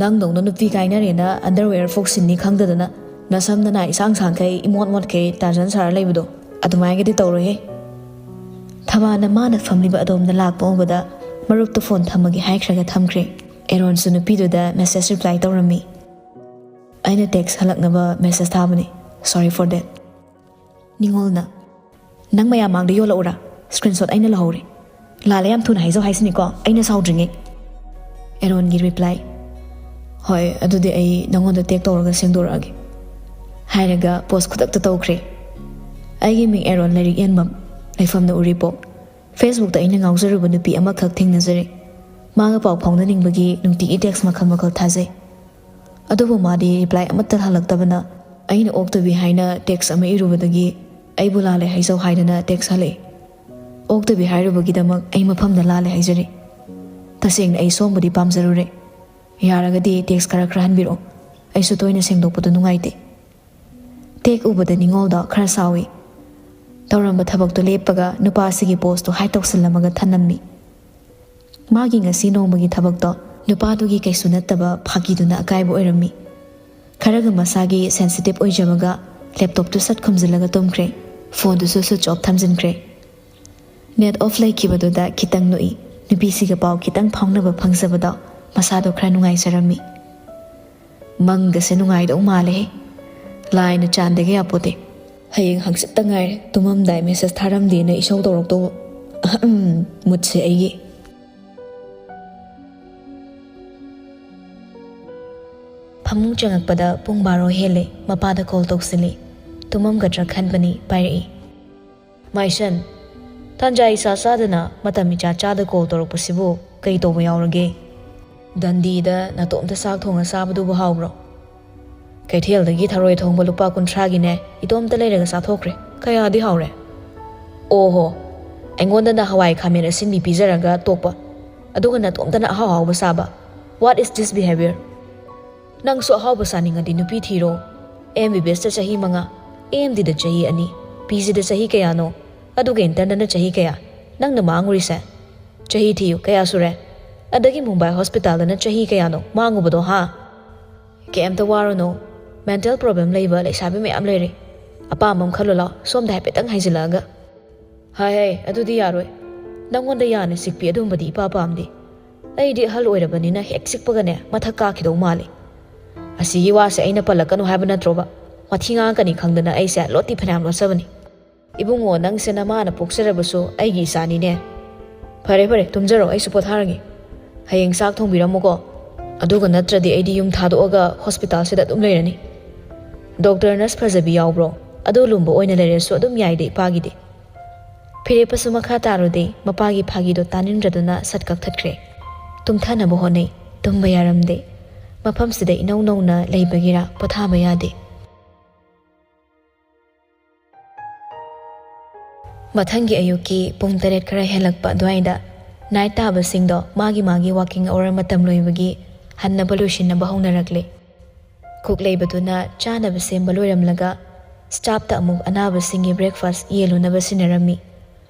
ꯅꯪꯗꯧꯅ ꯅꯨꯄꯤ ꯀꯥꯏꯅꯔꯦꯅ ꯑꯟꯗꯔꯋꯦꯌꯔ ꯐꯥꯎ ꯁꯤꯟꯅꯤ ꯈꯪꯗꯗꯅ ꯅꯁꯝ ꯅꯅꯥ ꯏꯁꯥꯡ ꯁꯥꯡꯈꯩ ꯏꯃꯣꯠ ꯃꯣꯠꯈꯩ ꯇꯥꯔꯖꯟ ꯁꯥꯔ ꯂꯩꯕꯗꯣ ꯑꯗꯨꯃꯥꯏꯒꯗꯤ ꯇꯧꯔꯣꯏꯍꯦ꯫ ꯊꯕꯥꯅ ꯃꯥꯅ ꯐꯝꯂꯤꯕ ꯑꯗꯣꯝꯗ ꯂꯥꯛꯄ ꯎꯕꯗ ꯃꯔꯨꯞꯇꯨ ꯐꯣꯟ ꯊꯝꯃꯒꯦ ꯍꯥꯏꯈ꯭ꯔꯒ ꯊꯝꯈ꯭ꯔꯦ꯫ ꯑꯦꯔꯣꯟꯁꯨ ꯅꯨꯄꯤꯗꯨꯗ ꯃꯦꯁꯦꯖ ꯔꯤꯄ꯭ꯂꯥꯏ ꯇꯧꯔꯝꯃꯤ꯫ ꯑꯩꯅ ꯇꯦꯛꯁ ꯍꯜꯂꯛꯅꯕ ꯃꯦꯁꯦꯖ ꯊꯥꯕꯅꯤ꯫ Sorry for that꯫ ꯅꯤꯉꯣꯜꯅ, "ꯅꯪ ꯃꯌꯥꯝ ꯃꯥꯡꯗ ꯌꯣꯜꯂꯛꯎꯔꯥ? ꯁ꯭ꯀ꯭ꯔꯤꯟꯁꯣꯠ ꯑꯩꯅ ꯂꯧꯍꯧꯔꯦ꯫ ꯂꯥꯜꯂꯦ ꯌꯥꯝ ꯊꯨꯅ ꯍꯥꯏꯖꯧ ꯍꯥꯏꯁꯤꯅꯤꯀꯣ, ꯑꯩꯅ ꯁꯥꯎꯗ꯭ꯔꯤꯉꯩ꯫" ꯑꯦꯔꯣꯟꯒꯤ ꯔꯤꯄ꯭ꯂꯥꯏ, "ꯍꯣꯏ, ꯑꯗꯨꯗꯤ ꯑꯩ ꯅꯪꯉꯣꯟꯗ ꯇꯦꯛ ꯇꯧꯔꯒ ꯁꯦꯡꯗꯣꯔꯛꯑꯒꯦ꯫" ꯍꯥꯏꯔꯒ ꯄꯣꯁ ꯈꯨꯗꯛꯇ ꯇꯧꯈ꯭ꯔꯦ꯫ ꯑꯩꯒꯤ ꯃꯤꯡ ꯑꯦꯔꯣꯟ ꯂꯥꯏꯔꯤꯛ ꯌꯦꯟꯕꯝ, ꯂꯩꯐꯝꯅ ꯎꯔꯤꯄꯣꯛ꯫ ꯐꯦꯁꯕꯨꯛꯇ ꯑꯩꯅ ꯉꯥꯎꯖꯔꯨꯕ ꯅꯨꯄꯤ ꯑꯃꯈꯛ ꯊꯦꯡꯅꯖꯔꯦ꯫ ꯃꯥꯒ ꯄꯥꯎ ꯐꯥꯎꯅꯅꯤꯡꯕꯒꯤ ꯅꯨꯡꯇꯤꯒꯤ ꯇꯦꯛꯁ ꯃꯈꯜ ꯃꯈꯜ ꯊꯥꯖꯩ꯫ ꯑꯗꯨꯕꯨ ꯃꯥꯗꯤ ꯔꯤꯄ꯭ꯂꯥꯏ ꯑꯃꯠꯇ ꯍꯜꯂꯛꯇꯕꯅ ꯑꯩꯅ ꯑꯣꯛꯇꯕꯤ ꯍꯥꯏꯅ ꯇꯦꯛꯁ ꯑꯃ ꯏꯔꯨꯕꯗꯒꯤ ꯑꯩꯕꯨ ꯂꯥꯜꯂꯦ ꯍꯥꯏꯖꯧ ꯍꯥꯏꯗꯅ ꯇꯦꯛꯁ ꯍꯜꯂꯛꯏ꯫ ꯑꯣꯛꯇꯕꯤ ꯍꯥꯏꯔꯨꯕꯒꯤꯗꯃꯛ ꯑꯩ ꯃꯐꯝꯗ ꯂꯥꯜꯂꯦ ꯍꯥꯏꯖꯔꯤ꯫ ꯇꯁꯦꯡꯅ ꯑꯩ ꯁꯣꯝꯕꯨꯗꯤ ꯄꯥꯝꯖꯔꯨꯔꯦ꯫ ꯌꯥꯔꯒꯗꯤ ꯇꯦꯛꯁ ꯈꯔ ꯈꯔ ꯍꯟꯕꯤꯔꯛꯑꯣ꯫ ꯑꯩꯁꯨ ꯇꯣꯏꯅ ꯁꯦꯡꯗꯣꯛꯄꯗꯨ ꯅꯨꯡꯉꯥꯏꯇꯦ꯫ ꯇꯦꯛ ꯎꯕꯗ ꯅꯤꯉꯣꯜꯗꯣ ꯈꯔ ꯁꯥꯎꯏ꯫ ꯇꯧꯔꯝꯕ ꯊꯕꯛꯇꯣ ꯂꯦꯞꯄꯒ ꯅꯨꯄꯥꯁꯤꯒꯤ ꯄꯣꯁꯇꯣ ꯍꯥꯏꯠ ꯇꯧꯁꯤꯜꯂꯝꯃꯒ ꯊꯅꯝꯃꯤ꯫ ꯃꯥꯒꯤ ꯉꯁꯤ ꯅꯣꯡꯃꯒꯤ ꯊꯕꯛꯇꯣ ꯅꯨꯄꯥꯗꯨꯒꯤ ꯀꯩꯁꯨ ꯅꯠꯇꯕ ꯐꯥꯒꯤꯗꯨꯅ ꯑꯀꯥꯏꯕ ꯑꯣꯏꯔꯝꯃꯤ꯫ ꯈꯔꯒ ꯃꯁꯥꯒꯤ ꯁꯦꯟꯁꯤꯇꯤꯞ ꯑꯣꯏꯖꯕꯒ ꯂꯦꯞꯇꯣꯞꯇꯨ ꯁꯠ ꯈꯨꯝꯖꯤꯜꯂꯒ ꯇꯨꯝꯈ꯭ꯔꯦ꯫ ꯐꯣꯟꯗꯨꯁꯨ ꯁ꯭ꯋꯤꯆ ꯑꯣꯐ ꯊꯝꯖꯤꯟꯈ꯭ꯔꯦ꯫ ꯅꯦꯠ ꯑꯣꯐ ꯂꯩꯈꯤꯕꯗꯨꯗ ꯈꯤꯇꯪ ꯅꯣꯛꯏ꯫ ꯅꯨꯄꯤꯁꯤꯒ ꯄꯥꯎ ꯈꯤꯇꯪ ꯐꯥꯎꯅꯕ ꯐꯪꯖꯕꯗꯣ ꯃꯁꯥꯗꯣ ꯈꯔ ꯅꯨꯡꯉꯥꯏꯖꯔꯝꯃꯤ꯫ ꯃꯪꯒꯁꯦ ꯅꯨꯡꯉꯥꯏꯗꯧ ꯃꯥꯜꯂꯦꯍꯦ꯫ ꯂꯥꯏꯅ ꯆꯥꯟꯗꯒ ꯌꯥꯄꯣꯠꯇꯦ꯫ ꯍꯌꯦꯡ ꯍꯪꯆꯤꯠꯇ ꯉꯥꯏꯔꯦ ꯇꯨꯝꯃꯝꯗꯥꯏ ꯃꯦꯁꯦꯖ ꯊꯥꯔꯝꯗꯦꯅ ꯏꯁꯧ ꯇꯧꯔꯛꯇꯧꯕ꯫ ꯑꯍꯝ, ꯃꯨꯠꯁꯦ ꯑꯩꯒꯤ꯫ ꯐꯃꯨꯡ ꯆꯪꯉꯛꯄꯗ ꯄꯨꯡ ꯕꯥꯔꯣ ꯍꯦꯜꯂꯦ꯫ ꯃꯄꯥꯗ ꯀꯣꯜ ꯇꯧꯁꯤꯜꯂꯤ꯫ ꯇꯨꯝꯃꯝꯒꯗ꯭ꯔꯥ ꯈꯟꯕꯅꯤ, ꯄꯥꯏꯔꯛꯏ꯫ "ꯃꯥꯏꯁꯟ, ꯇꯥꯟꯖꯥ ꯏꯆꯥ ꯆꯥꯗꯅ ꯃꯇꯝ ꯏꯆꯥ ꯆꯥꯗ ꯀꯣꯜ ꯇꯧꯔꯛꯄꯁꯤꯕꯨ ꯀꯩ ꯇꯧꯕ ꯌꯥꯎꯔꯒꯦ?" "ꯗꯟꯗꯤꯗ ꯅꯇꯣꯝꯇ ꯆꯥꯛ ꯊꯣꯡꯉ ꯆꯥꯕꯗꯨꯕꯨ ꯍꯥꯎꯕ꯭ꯔꯣ?" "ꯀꯩꯊꯦꯜꯗꯒꯤ ꯊꯔꯣꯏ ꯊꯣꯡꯕ ꯂꯨꯄꯥ ꯀꯨꯟꯊ꯭ꯔꯥꯒꯤꯅꯦ, ꯏꯇꯣꯝꯇ ꯂꯩꯔꯒ ꯆꯥꯊꯣꯛꯈ꯭ꯔꯦ꯫ ꯀꯌꯥꯗꯤ ꯍꯥꯎꯔꯦ!" "ꯑꯣꯍꯣ, ꯑꯩꯉꯣꯟꯗꯅ ꯍꯋꯥꯏ ꯈꯥꯃꯦꯟ ꯑꯁꯤꯟꯕꯤ ꯄꯤꯖꯔꯒ ꯇꯣꯛꯄ, ꯑꯗꯨꯒ ꯅꯇꯣꯝꯇꯅ ꯑꯍꯥꯎ ꯑꯍꯥꯎꯕ ꯆꯥꯕ꯫ What is this behavior? ꯅꯪꯁꯨ ꯑꯍꯥꯎꯕ ꯆꯥꯅꯤꯡꯉꯗꯤ ꯅꯨꯄꯤ ꯊꯤꯔꯣ꯫ ꯑꯦꯝ ꯕꯤ ꯕꯤ ꯑꯦꯁꯇ ꯆꯍꯤ ꯃꯉꯥ, ꯑꯦ ꯑꯦꯝ ꯗꯤꯗ ꯆꯍꯤ ꯑꯅꯤ, ꯄꯤ ꯖꯤꯗ ꯆꯍꯤ ꯀꯌꯥꯅꯣ? ꯑꯗꯨꯒ ꯏꯟꯇꯔꯟꯗꯅ ꯆꯍꯤ ꯀꯌꯥ? ꯅꯪꯅ ꯃꯥꯡꯉꯨꯔꯤꯁꯦ? ꯆꯍꯤ ꯊꯤꯌꯨ, ꯀꯌꯥ ꯁꯨꯔꯦ? ꯑꯗꯒꯤ ꯃꯨꯝꯕꯥꯏ ꯍꯣꯁꯄꯤꯇꯥꯜꯗꯅ ꯆꯍꯤ ꯀꯌꯥꯅꯣ ꯃꯥꯡꯉꯨꯕꯗꯣ, ꯍꯥ?" "ꯀꯩꯝꯇ ꯋꯥꯔꯨꯅꯨ, ꯃꯦꯟꯇꯦꯜ ꯄ꯭ꯔꯣꯕ꯭ꯂꯦꯝ ꯂꯩꯕ ꯂꯩꯁꯥꯕꯤ ꯃꯌꯥꯝ ꯂꯩꯔꯦ꯫ ꯑꯄꯥꯝꯕ ꯑꯃ ꯈꯜꯂꯣ ꯂꯥꯎ, ꯁꯣꯝꯗ ꯍꯥꯏꯐꯦꯠꯇꯪ ꯍꯥꯏꯖꯤꯜꯂꯛꯑꯒ꯫" "ꯍꯥꯏ ꯍꯥꯏ, ꯑꯗꯨꯗꯤ ꯌꯥꯔꯣꯏ꯫ ꯅꯪꯉꯣꯟꯗ ꯌꯥꯅ ꯆꯤꯛꯄꯤ ꯑꯗꯨꯝꯕꯗꯤ ꯏꯄꯥ ꯄꯥꯝꯗꯦ꯫ ꯑꯩꯗꯤ ꯑꯍꯜ ꯑꯣꯏꯔꯕꯅꯤꯅ ꯍꯦꯛ ꯆꯤꯛꯄꯒꯅꯦ ꯃꯊꯛ ꯀꯥꯈꯤꯗꯧ ꯃꯥꯜꯂꯤ꯫ ꯑꯁꯤꯒꯤ ꯋꯥꯁꯦ ꯑꯩꯅ ꯄꯜꯂꯛꯀꯅꯨ ꯍꯥꯏꯕ ꯅꯠꯇ꯭ꯔꯣꯕ? ꯃꯊꯤ ꯉꯥꯡꯉꯛꯀꯅꯤ ꯈꯪꯗꯅ ꯑꯩꯁꯦ ꯂꯣꯠꯇꯤ ꯐꯅꯌꯥꯝ ꯂꯣꯠꯆꯕꯅꯤ꯫" "ꯏꯕꯨꯡꯉꯣ, ꯅꯪꯁꯦ ꯅꯃꯥꯅ ꯄꯣꯛꯆꯔꯕꯁꯨ ꯑꯩꯒꯤ ꯏꯆꯥꯅꯤꯅꯦ꯫ ꯐꯔꯦ ꯐꯔꯦ, ꯇꯨꯝꯖꯔꯣ, ꯑꯩꯁꯨ ꯄꯣꯊꯥꯔꯒꯦ꯫ ꯍꯌꯦꯡ ꯆꯥꯛ ꯊꯣꯡꯕꯤꯔꯝꯃꯨꯀꯣ꯫ ꯑꯗꯨꯒ ꯅꯠꯇ꯭ꯔꯗꯤ ꯑꯩꯗꯤ ꯌꯨꯝ ꯊꯥꯗꯣꯛꯑꯒ ꯍꯣꯁꯄꯤꯇꯥꯜꯁꯤꯗ ꯑꯗꯨꯝ ꯂꯩꯔꯅꯤ꯫ ꯗꯣꯛꯇꯔ ꯅꯔꯁ ꯐꯖꯕꯤ ꯌꯥꯎꯕ꯭ꯔꯣ? ꯑꯗꯨ ꯂꯨꯝꯕ ꯑꯣꯏꯅ ꯂꯩꯔꯁꯨ ꯑꯗꯨꯝ ꯌꯥꯏꯗ ꯏꯄꯥꯒꯤꯗꯤ꯫" ꯐꯤꯔꯦꯞꯄꯁꯨ ꯃꯈꯥ ꯇꯥꯔꯨꯗꯦ꯫ ꯃꯄꯥꯒꯤ ꯐꯥꯒꯤꯗꯣ ꯇꯥꯅꯤꯡꯗ꯭ꯔꯗꯨꯅ ꯁꯠ ꯀꯛꯊꯠꯈ꯭ꯔꯦ꯫ ꯇꯨꯝꯊꯅꯕ ꯍꯣꯠꯅꯩ꯫ ꯇꯨꯝꯕ ꯌꯥꯔꯝꯗꯦ꯫ ꯃꯐꯝꯁꯤꯗ ꯏꯅꯧ ꯅꯧꯅ ꯂꯩꯕꯒꯤꯔꯥ ꯄꯣꯊꯥꯕ ꯌꯥꯗꯦ꯫ ꯃꯊꯪꯒꯤ ꯑꯌꯨꯛꯀꯤ ꯄꯨꯡ ꯇꯔꯦꯠ ꯈꯔ ꯍꯦꯜꯂꯛꯄ ꯑꯗꯨꯋꯥꯏꯗ ꯅꯥꯏꯠ ꯇꯥꯕꯁꯤꯡꯗꯣ ꯃꯥꯒꯤ ꯃꯥꯒꯤ ꯋꯥꯀꯤꯡ ꯑꯋꯥꯔ ꯃꯇꯝ ꯂꯣꯏꯕꯒꯤ ꯍꯟꯅꯕ ꯂꯣꯏꯁꯤꯟꯅꯕ ꯍꯧꯅꯔꯛꯂꯦ꯫ ꯀꯨꯛ ꯂꯩꯕꯗꯨꯅ ꯆꯥꯅꯕ ꯁꯦꯝꯕ ꯂꯣꯏꯔꯝꯂꯒ ꯁ꯭ꯇꯥꯐꯇ ꯑꯃꯨꯛ ꯑꯅꯥꯕꯁꯤꯡꯒꯤ ꯕ꯭ꯔꯦꯛꯐꯥꯁ ꯌꯦꯜꯂꯨꯅꯕ ꯁꯤꯟꯅꯔꯝꯃꯤ꯫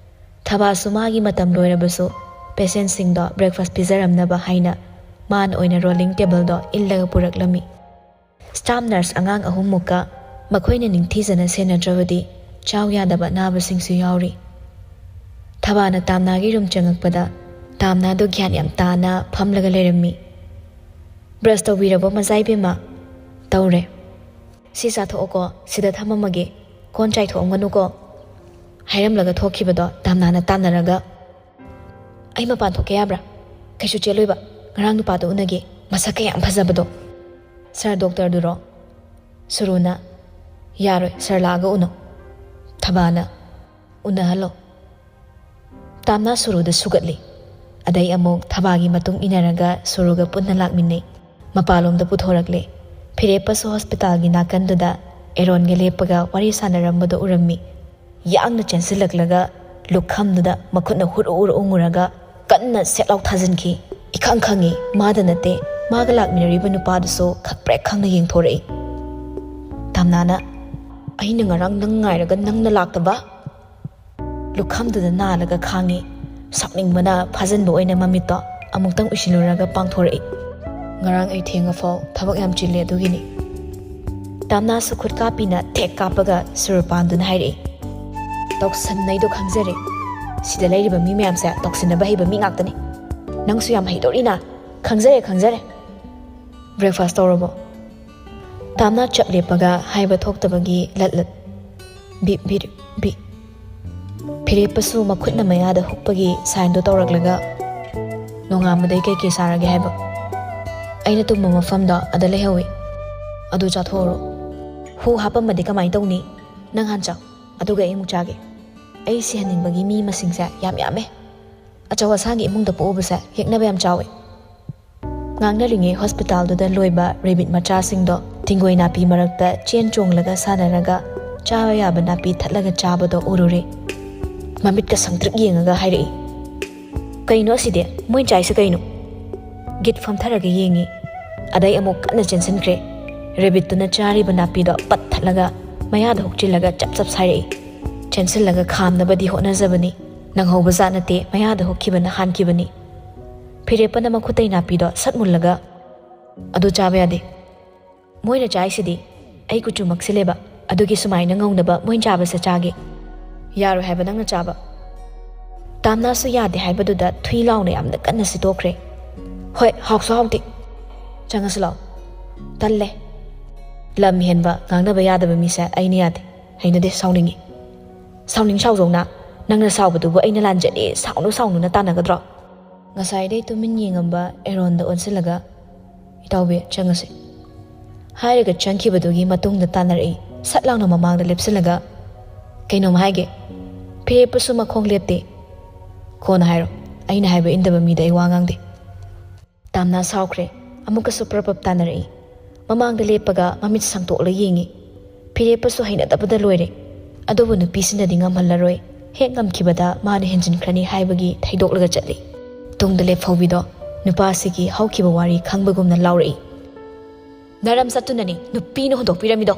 ꯊꯕꯥꯁꯨ ꯃꯥꯒꯤ ꯃꯇꯝ ꯂꯣꯏꯔꯕꯁꯨ ꯄꯦꯁꯦꯟꯁꯤꯡꯗꯣ ꯕ꯭ꯔꯦꯛꯐꯥꯁ ꯄꯤꯖꯔꯝꯅꯕ ꯍꯥꯏꯅ ꯃꯥꯅ ꯑꯣꯏꯅ ꯔꯣꯂꯤꯡ ꯇꯦꯕꯜꯗꯣ ꯏꯜꯂꯒ ꯄꯨꯔꯛꯂꯝꯃꯤ꯫ ꯁ꯭ꯇꯥꯐ ꯅꯔꯁ ꯑꯉꯥꯡ ꯑꯍꯨꯝꯃꯨꯛꯀ ꯃꯈꯣꯏꯅ ꯅꯤꯡꯊꯤꯖꯅ ꯁꯦꯟꯅꯗ꯭ꯔꯕꯗꯤ ꯆꯥꯎ ꯌꯥꯗꯕ ꯑꯅꯥꯕꯁꯤꯡꯁꯨ ꯌꯥꯎꯔꯤ꯫ ꯊꯕꯥꯅ ꯇꯥꯝꯅꯥꯒꯤ ꯔꯨꯝ ꯆꯪꯉꯛꯄꯗ ꯇꯥꯝꯅꯥꯗꯣ ꯒ꯭ꯌꯥꯟ ꯌꯥꯝ ꯇꯥꯅ ꯐꯝꯂꯒ ꯂꯩꯔꯝꯃꯤ꯫ "ꯕ꯭ꯔꯁ ꯇꯧꯕꯤꯔꯕꯣ ꯃꯆꯥ ꯏꯕꯦꯝꯃ?" "ꯇꯧꯔꯦ꯫" "ꯁꯤ ꯆꯥꯊꯣꯛꯑꯣꯀꯣ, ꯁꯤꯗ ꯊꯝꯃꯝꯃꯒꯦ, ꯀꯣꯟ ꯆꯥꯏꯊꯣꯛꯑꯝꯒꯅꯨꯀꯣ" ꯍꯥꯏꯔꯝꯂꯒ ꯊꯣꯛꯈꯤꯕꯗꯣ ꯇꯥꯝꯅꯥꯅ ꯇꯥꯟꯅꯔꯒ, "ꯑꯩ ꯃꯄꯥꯟ ꯊꯣꯛꯀꯦ ꯌꯥꯕ꯭ꯔꯥ? ꯀꯩꯁꯨ ꯆꯦꯜꯂꯣꯏꯕ꯫ ꯉꯔꯥꯡ ꯅꯨꯄꯥꯗꯣ ꯎꯅꯒꯦ, ꯃꯁꯛ ꯀꯌꯥꯝ ꯐꯖꯕꯗꯣ꯫" "ꯁꯥꯔ ꯗꯣꯛꯇꯔꯗꯨꯔꯣ?" ꯁꯨꯔꯨꯅ, "ꯌꯥꯔꯣꯏ, ꯁꯥꯔ ꯂꯥꯛꯑꯒ ꯎꯅꯧ꯫" ꯊꯕꯥꯅ, "ꯎꯅꯍꯜꯂꯣ꯫" ꯇꯥꯝꯅꯥ ꯁꯨꯔꯨꯗ ꯁꯨꯒꯠꯂꯤ꯫ ꯑꯗꯩ ꯑꯃꯨꯛ ꯊꯕꯥꯒꯤ ꯃꯇꯨꯡ ꯏꯟꯅꯔꯒ ꯁꯨꯔꯨꯒ ꯄꯨꯟꯅ ꯂꯥꯛꯃꯤꯟꯅꯩ꯫ ꯃꯄꯥꯟꯂꯣꯝꯗ ꯄꯨꯊꯣꯔꯛꯂꯦ꯫ ꯐꯤꯔꯦꯞꯄꯁꯨ ꯍꯣꯁꯄꯤꯇꯥꯜꯒꯤ ꯅꯥꯀꯟꯗꯨꯗ ꯑꯦꯔꯣꯟꯒ ꯂꯦꯞꯄꯒ ꯋꯥꯔꯤ ꯁꯥꯟꯅꯔꯝꯕꯗꯣ ꯎꯔꯝꯃꯤ꯫ ꯌꯥꯡꯅ ꯆꯦꯟꯁꯤꯜꯂꯛꯂꯒ ꯂꯨꯈꯝꯗꯨꯗ ꯃꯈꯨꯠꯅ ꯍꯨꯔꯨ ꯍꯨꯔꯨ ꯎꯪꯉꯨꯔꯒ ꯀꯟꯅ ꯁꯦꯠ ꯂꯥꯎ ꯊꯥꯖꯤꯟꯈꯤ꯫ ꯏꯈꯪ ꯈꯪꯉꯤ, ꯃꯥꯗ ꯅꯠꯇꯦ, ꯃꯥꯒ ꯂꯥꯛꯃꯤꯟꯅꯔꯤꯕ ꯅꯨꯄꯥꯗꯨꯁꯨ ꯈꯛ ꯄ꯭ꯔꯦꯛ ꯈꯪꯅ ꯌꯦꯡꯊꯣꯔꯛꯏ꯫ ꯇꯥꯝꯅꯥꯅ, "ꯑꯩꯅ ꯉꯔꯥꯡ ꯅꯪ ꯉꯥꯏꯔꯒ ꯅꯪꯅ ꯂꯥꯛꯇꯕ?" ꯂꯨꯈꯝꯗꯨꯗ ꯅꯥꯜꯂꯒ ꯈꯥꯡꯉꯤ꯫ ꯁꯥꯎꯅꯤꯡꯕꯅ ꯐꯥꯖꯤꯟꯕ ꯑꯣꯏꯅ ꯃꯃꯤꯠꯇꯣ ꯑꯃꯨꯛꯇꯪ ꯎꯏꯁꯤꯜꯂꯨꯔꯒ ꯄꯥꯡꯊꯣꯔꯛꯏ꯫ "ꯉꯔꯥꯡ ꯑꯩ ꯊꯦꯡꯉꯐꯥꯎ ꯊꯕꯛ ꯌꯥꯝ ꯆꯤꯜꯂꯦ, ꯑꯗꯨꯒꯤꯅꯤ꯫" ꯇꯥꯝꯅꯥꯁꯨ ꯈꯨꯠ ꯀꯥꯞꯄꯤꯅ ꯊꯦꯛ ꯀꯥꯞꯄꯒ ꯁꯨꯔꯨꯄꯥꯟꯗꯨꯅ ꯍꯥꯏꯔꯛꯏ꯫ "ꯇꯧꯁꯟꯅꯩꯗꯣ ꯈꯪꯖꯔꯦ꯫ ꯁꯤꯗ ꯂꯩꯔꯤꯕ ꯃꯤ ꯃꯌꯥꯝꯁꯦ ꯇꯧꯁꯤꯟꯅꯕ ꯍꯩꯕ ꯃꯤ ꯉꯥꯛꯇꯅꯤ꯫ ꯅꯪꯁꯨ ꯌꯥꯝ ꯍꯩꯗꯣꯔꯤꯅ꯫ ꯈꯪꯖꯔꯦ, ꯈꯪꯖꯔꯦ꯫ ꯕ꯭ꯔꯦꯛꯐꯥꯁ ꯇꯧꯔꯕꯣ?" ꯇꯥꯝꯅꯥ ꯆꯞ ꯂꯦꯞꯄꯒ ꯍꯥꯏꯕ ꯊꯣꯛꯇꯕꯒꯤ ꯂꯠ ꯂꯠ꯫ "ꯕꯤ, ꯕꯤ, ꯕꯤ꯫" ꯐꯤꯔꯦꯞꯄꯁꯨ ꯃꯈꯨꯠꯅ ꯃꯌꯥꯗ ꯍꯨꯛꯄꯒꯤ ꯁꯥꯏꯟꯗꯣ ꯇꯧꯔꯛꯂꯒ, "ꯅꯣꯡꯉꯥꯟꯕꯗꯩ ꯀꯩꯀꯩ ꯆꯥꯔꯒꯦ ꯍꯥꯏꯕ?" "ꯑꯩꯅ ꯇꯨꯝꯕ ꯃꯐꯝꯗꯣ ꯑꯗ ꯂꯩꯍꯧꯋꯤ꯫ ꯑꯗꯨ ꯆꯥꯊꯣꯛꯎꯔꯣ꯫" "ꯍꯨ ꯍꯥꯞꯄꯝꯃꯗꯤ ꯀꯃꯥꯏꯅ ꯇꯧꯅꯤ? ꯅꯪ ꯍꯥꯟ ꯆꯥꯎ, ꯑꯗꯨꯒ ꯑꯩ ꯑꯃꯨꯛ ꯆꯥꯒꯦ꯫ ꯑꯩ ꯁꯤꯍꯟꯅꯤꯡꯕꯒꯤ ꯃꯤ ꯃꯁꯤꯡꯁꯦ ꯌꯥꯝ ꯌꯥꯝꯃꯦ꯫ ꯑꯆꯧ ꯑꯁꯥꯡꯒꯤ ꯏꯃꯨꯡꯗ ꯄꯣꯛꯎꯕꯁꯦ ꯌꯦꯛꯅꯕ ꯌꯥꯝ ꯆꯥꯎꯋꯦ꯫" ꯉꯥꯡꯅꯔꯤꯉꯩ ꯍꯣꯁꯄꯤꯇꯥꯜꯗꯨꯗ ꯂꯣꯏꯕ ꯔꯦꯕꯤꯠ ꯃꯆꯥꯁꯤꯡꯗꯣ ꯇꯤꯡꯒꯣꯏ ꯅꯥꯄꯤ ꯃꯔꯛꯇ ꯆꯦꯟ ꯆꯣꯡꯂꯒ ꯁꯥꯟꯅꯔꯒ ꯆꯥꯕ ꯌꯥꯕ ꯅꯥꯄꯤ ꯊꯠꯂꯒ ꯆꯥꯕꯗꯣ ꯎꯔꯨꯔꯦ꯫ ꯃꯃꯤꯠꯀ ꯁꯪꯇ꯭ꯔꯤꯛ ꯌꯦꯡꯉꯒ ꯍꯥꯏꯔꯛꯏ, "ꯀꯩꯅꯣ ꯑꯁꯤꯗꯤ? ꯃꯣꯏ ꯆꯥꯏꯁꯦ ꯀꯩꯅꯣ?" ꯒꯤꯠ ꯐꯝꯊꯔꯒ ꯌꯦꯡꯉꯤ꯫ ꯑꯗꯩ ꯑꯃꯨꯛ ꯀꯟꯅ ꯆꯦꯟꯁꯤꯟꯈ꯭ꯔꯦ꯫ ꯔꯦꯕꯤꯠꯇꯨꯅ ꯆꯥꯔꯤꯕ ꯅꯥꯄꯤꯗꯣ ꯄꯠ ꯊꯠꯂꯒ ꯃꯌꯥꯗ ꯍꯨꯛꯆꯤꯜꯂꯒ ꯆꯞ ꯆꯞ ꯁꯥꯏꯔꯛꯏ꯫ ꯆꯦꯟꯁꯤꯜꯂꯒ ꯈꯥꯝꯅꯕꯗꯤ ꯍꯣꯠꯅꯖꯕꯅꯤ꯫ ꯅꯪꯍꯧꯕ ꯖꯥꯠ ꯅꯠꯇꯦ, ꯃꯌꯥꯗ ꯍꯨꯛꯈꯤꯕꯅ ꯍꯥꯟꯈꯤꯕꯅꯤ꯫ ꯐꯤꯔꯦꯞꯄꯅ ꯃꯈꯨꯠꯇꯩ ꯅꯥꯄꯤꯗꯣ ꯁꯠ ꯃꯨꯜꯂꯒ, "ꯑꯗꯨ ꯆꯥꯕ ꯌꯥꯗꯦ꯫ ꯃꯣꯏꯅ ꯆꯥꯏꯁꯤꯗꯤ ꯑꯩ ꯀꯨꯆꯨ ꯃꯛꯁꯤꯜꯂꯦꯕ, ꯑꯗꯨꯒꯤ ꯁꯨꯃꯥꯏꯅ ꯉꯧꯅꯕ ꯃꯣꯏꯅ ꯆꯥꯕꯁꯦ ꯆꯥꯒꯦ꯫" "ꯌꯥꯔꯣꯏ ꯍꯥꯏꯕ ꯅꯪꯅ ꯆꯥꯕ꯫" ꯇꯥꯝꯅꯥꯁꯨ ꯌꯥꯗꯦ ꯍꯥꯏꯕꯗꯨꯗ ꯊꯨꯏ ꯂꯥꯎꯅ ꯌꯥꯝꯅ ꯀꯟꯅ ꯁꯤꯠꯇꯣꯛꯈ꯭ꯔꯦ꯫ "ꯍꯣꯏ, ꯍꯥꯎꯁꯨ ꯍꯥꯎꯇꯦ꯫ ꯆꯪꯉꯁꯤ ꯂꯥꯛꯑꯣ꯫" "ꯇꯜꯂꯦ꯫ ꯂꯝ ꯍꯦꯟꯕ, ꯉꯥꯡꯅꯕ ꯌꯥꯗꯕ ꯃꯤꯁꯦ ꯑꯩꯅ ꯌꯥꯗꯦ꯫ ꯍꯩꯅꯗꯦ, ꯁꯥꯎꯅꯤꯡꯉꯤ꯫" "ꯁꯥꯎꯅꯤꯡ ꯁꯥꯎꯖꯧꯅ꯫ ꯅꯪꯅ ꯁꯥꯎꯕꯗꯨꯕꯨ ꯑꯩꯅ ꯂꯥꯟꯖꯗꯦ, ꯁꯥꯎꯅꯨ ꯁꯥꯎꯅꯨꯅ ꯇꯥꯟꯅꯒꯗ꯭ꯔꯣ?" ꯉꯁꯥꯏꯗꯩ ꯇꯨꯃꯤꯟ ꯌꯦꯡꯉꯝꯕ ꯑꯦꯔꯣꯟꯗ ꯑꯣꯟꯁꯤꯜꯂꯒ, "ꯏꯇꯥꯎꯕꯤ, ꯆꯪꯉꯁꯤ꯫" ꯍꯥꯏꯔꯒ ꯆꯪꯈꯤꯕꯗꯨꯒꯤ ꯃꯇꯨꯡꯗ ꯇꯥꯟꯅꯔꯛꯏ꯫ ꯁꯠ ꯂꯥꯎꯅ ꯃꯃꯥꯡꯗ ꯂꯦꯞꯁꯤꯜꯂꯒ, "ꯀꯩꯅꯣꯝ ꯍꯥꯏꯒꯦ, ꯐꯤꯔꯦꯞꯄꯁꯨ ꯃꯈꯣꯡ ꯂꯦꯞꯇꯦ꯫ ꯀꯣꯟꯅ ꯍꯥꯏꯔꯣ, ꯑꯩꯅ ꯍꯥꯏꯕ ꯏꯟꯗꯕ ꯃꯤꯗ ꯑꯩ ꯋꯥ ꯉꯥꯡꯗꯦ"꯫ ꯇꯥꯝꯅ ꯁꯥꯎꯈ꯭ꯔꯦ꯫ ꯑꯃꯨꯛꯀꯁꯨ ꯄ꯭ꯔꯞ ꯄ꯭ꯔꯞ ꯇꯥꯟꯅꯔꯛꯏ꯫ ꯃꯃꯥꯡꯗ ꯂꯦꯞꯄꯒ ꯃꯃꯤꯠ ꯁꯥꯡꯇꯣꯛꯂ ꯌꯦꯡꯉꯤ꯫ ꯐꯤꯔꯦꯞꯄꯁꯨ ꯍꯩꯅꯗꯕꯗ ꯂꯣꯏꯔꯦ꯫ ꯑꯗꯨꯕꯨ ꯅꯨꯄꯤꯁꯤꯅꯗꯤ ꯉꯝꯍꯜꯂꯔꯣꯏ꯫ ꯍꯦꯛ ꯉꯝꯈꯤꯕꯗ ꯃꯥꯅ ꯍꯦꯟꯖꯤꯟꯈ꯭ꯔꯅꯤ ꯍꯥꯏꯕꯒꯤ ꯊꯩꯗꯣꯛꯂꯒ ꯆꯠꯂꯤ꯫ ꯇꯨꯡꯗ ꯂꯦꯞꯍꯧꯕꯤꯗꯣ ꯅꯨꯄꯥꯁꯤꯒꯤ ꯍꯧꯈꯤꯕ ꯋꯥꯔꯤ ꯈꯪꯕꯒꯨꯝꯅ ꯂꯥꯎꯔꯛꯏ꯫ "ꯅꯔꯝ ꯆꯠꯇꯨꯅꯅꯤ ꯅꯨꯄꯤꯅ ꯍꯨꯟꯗꯣꯛꯄꯤꯔꯝꯃꯤꯗꯣ"꯫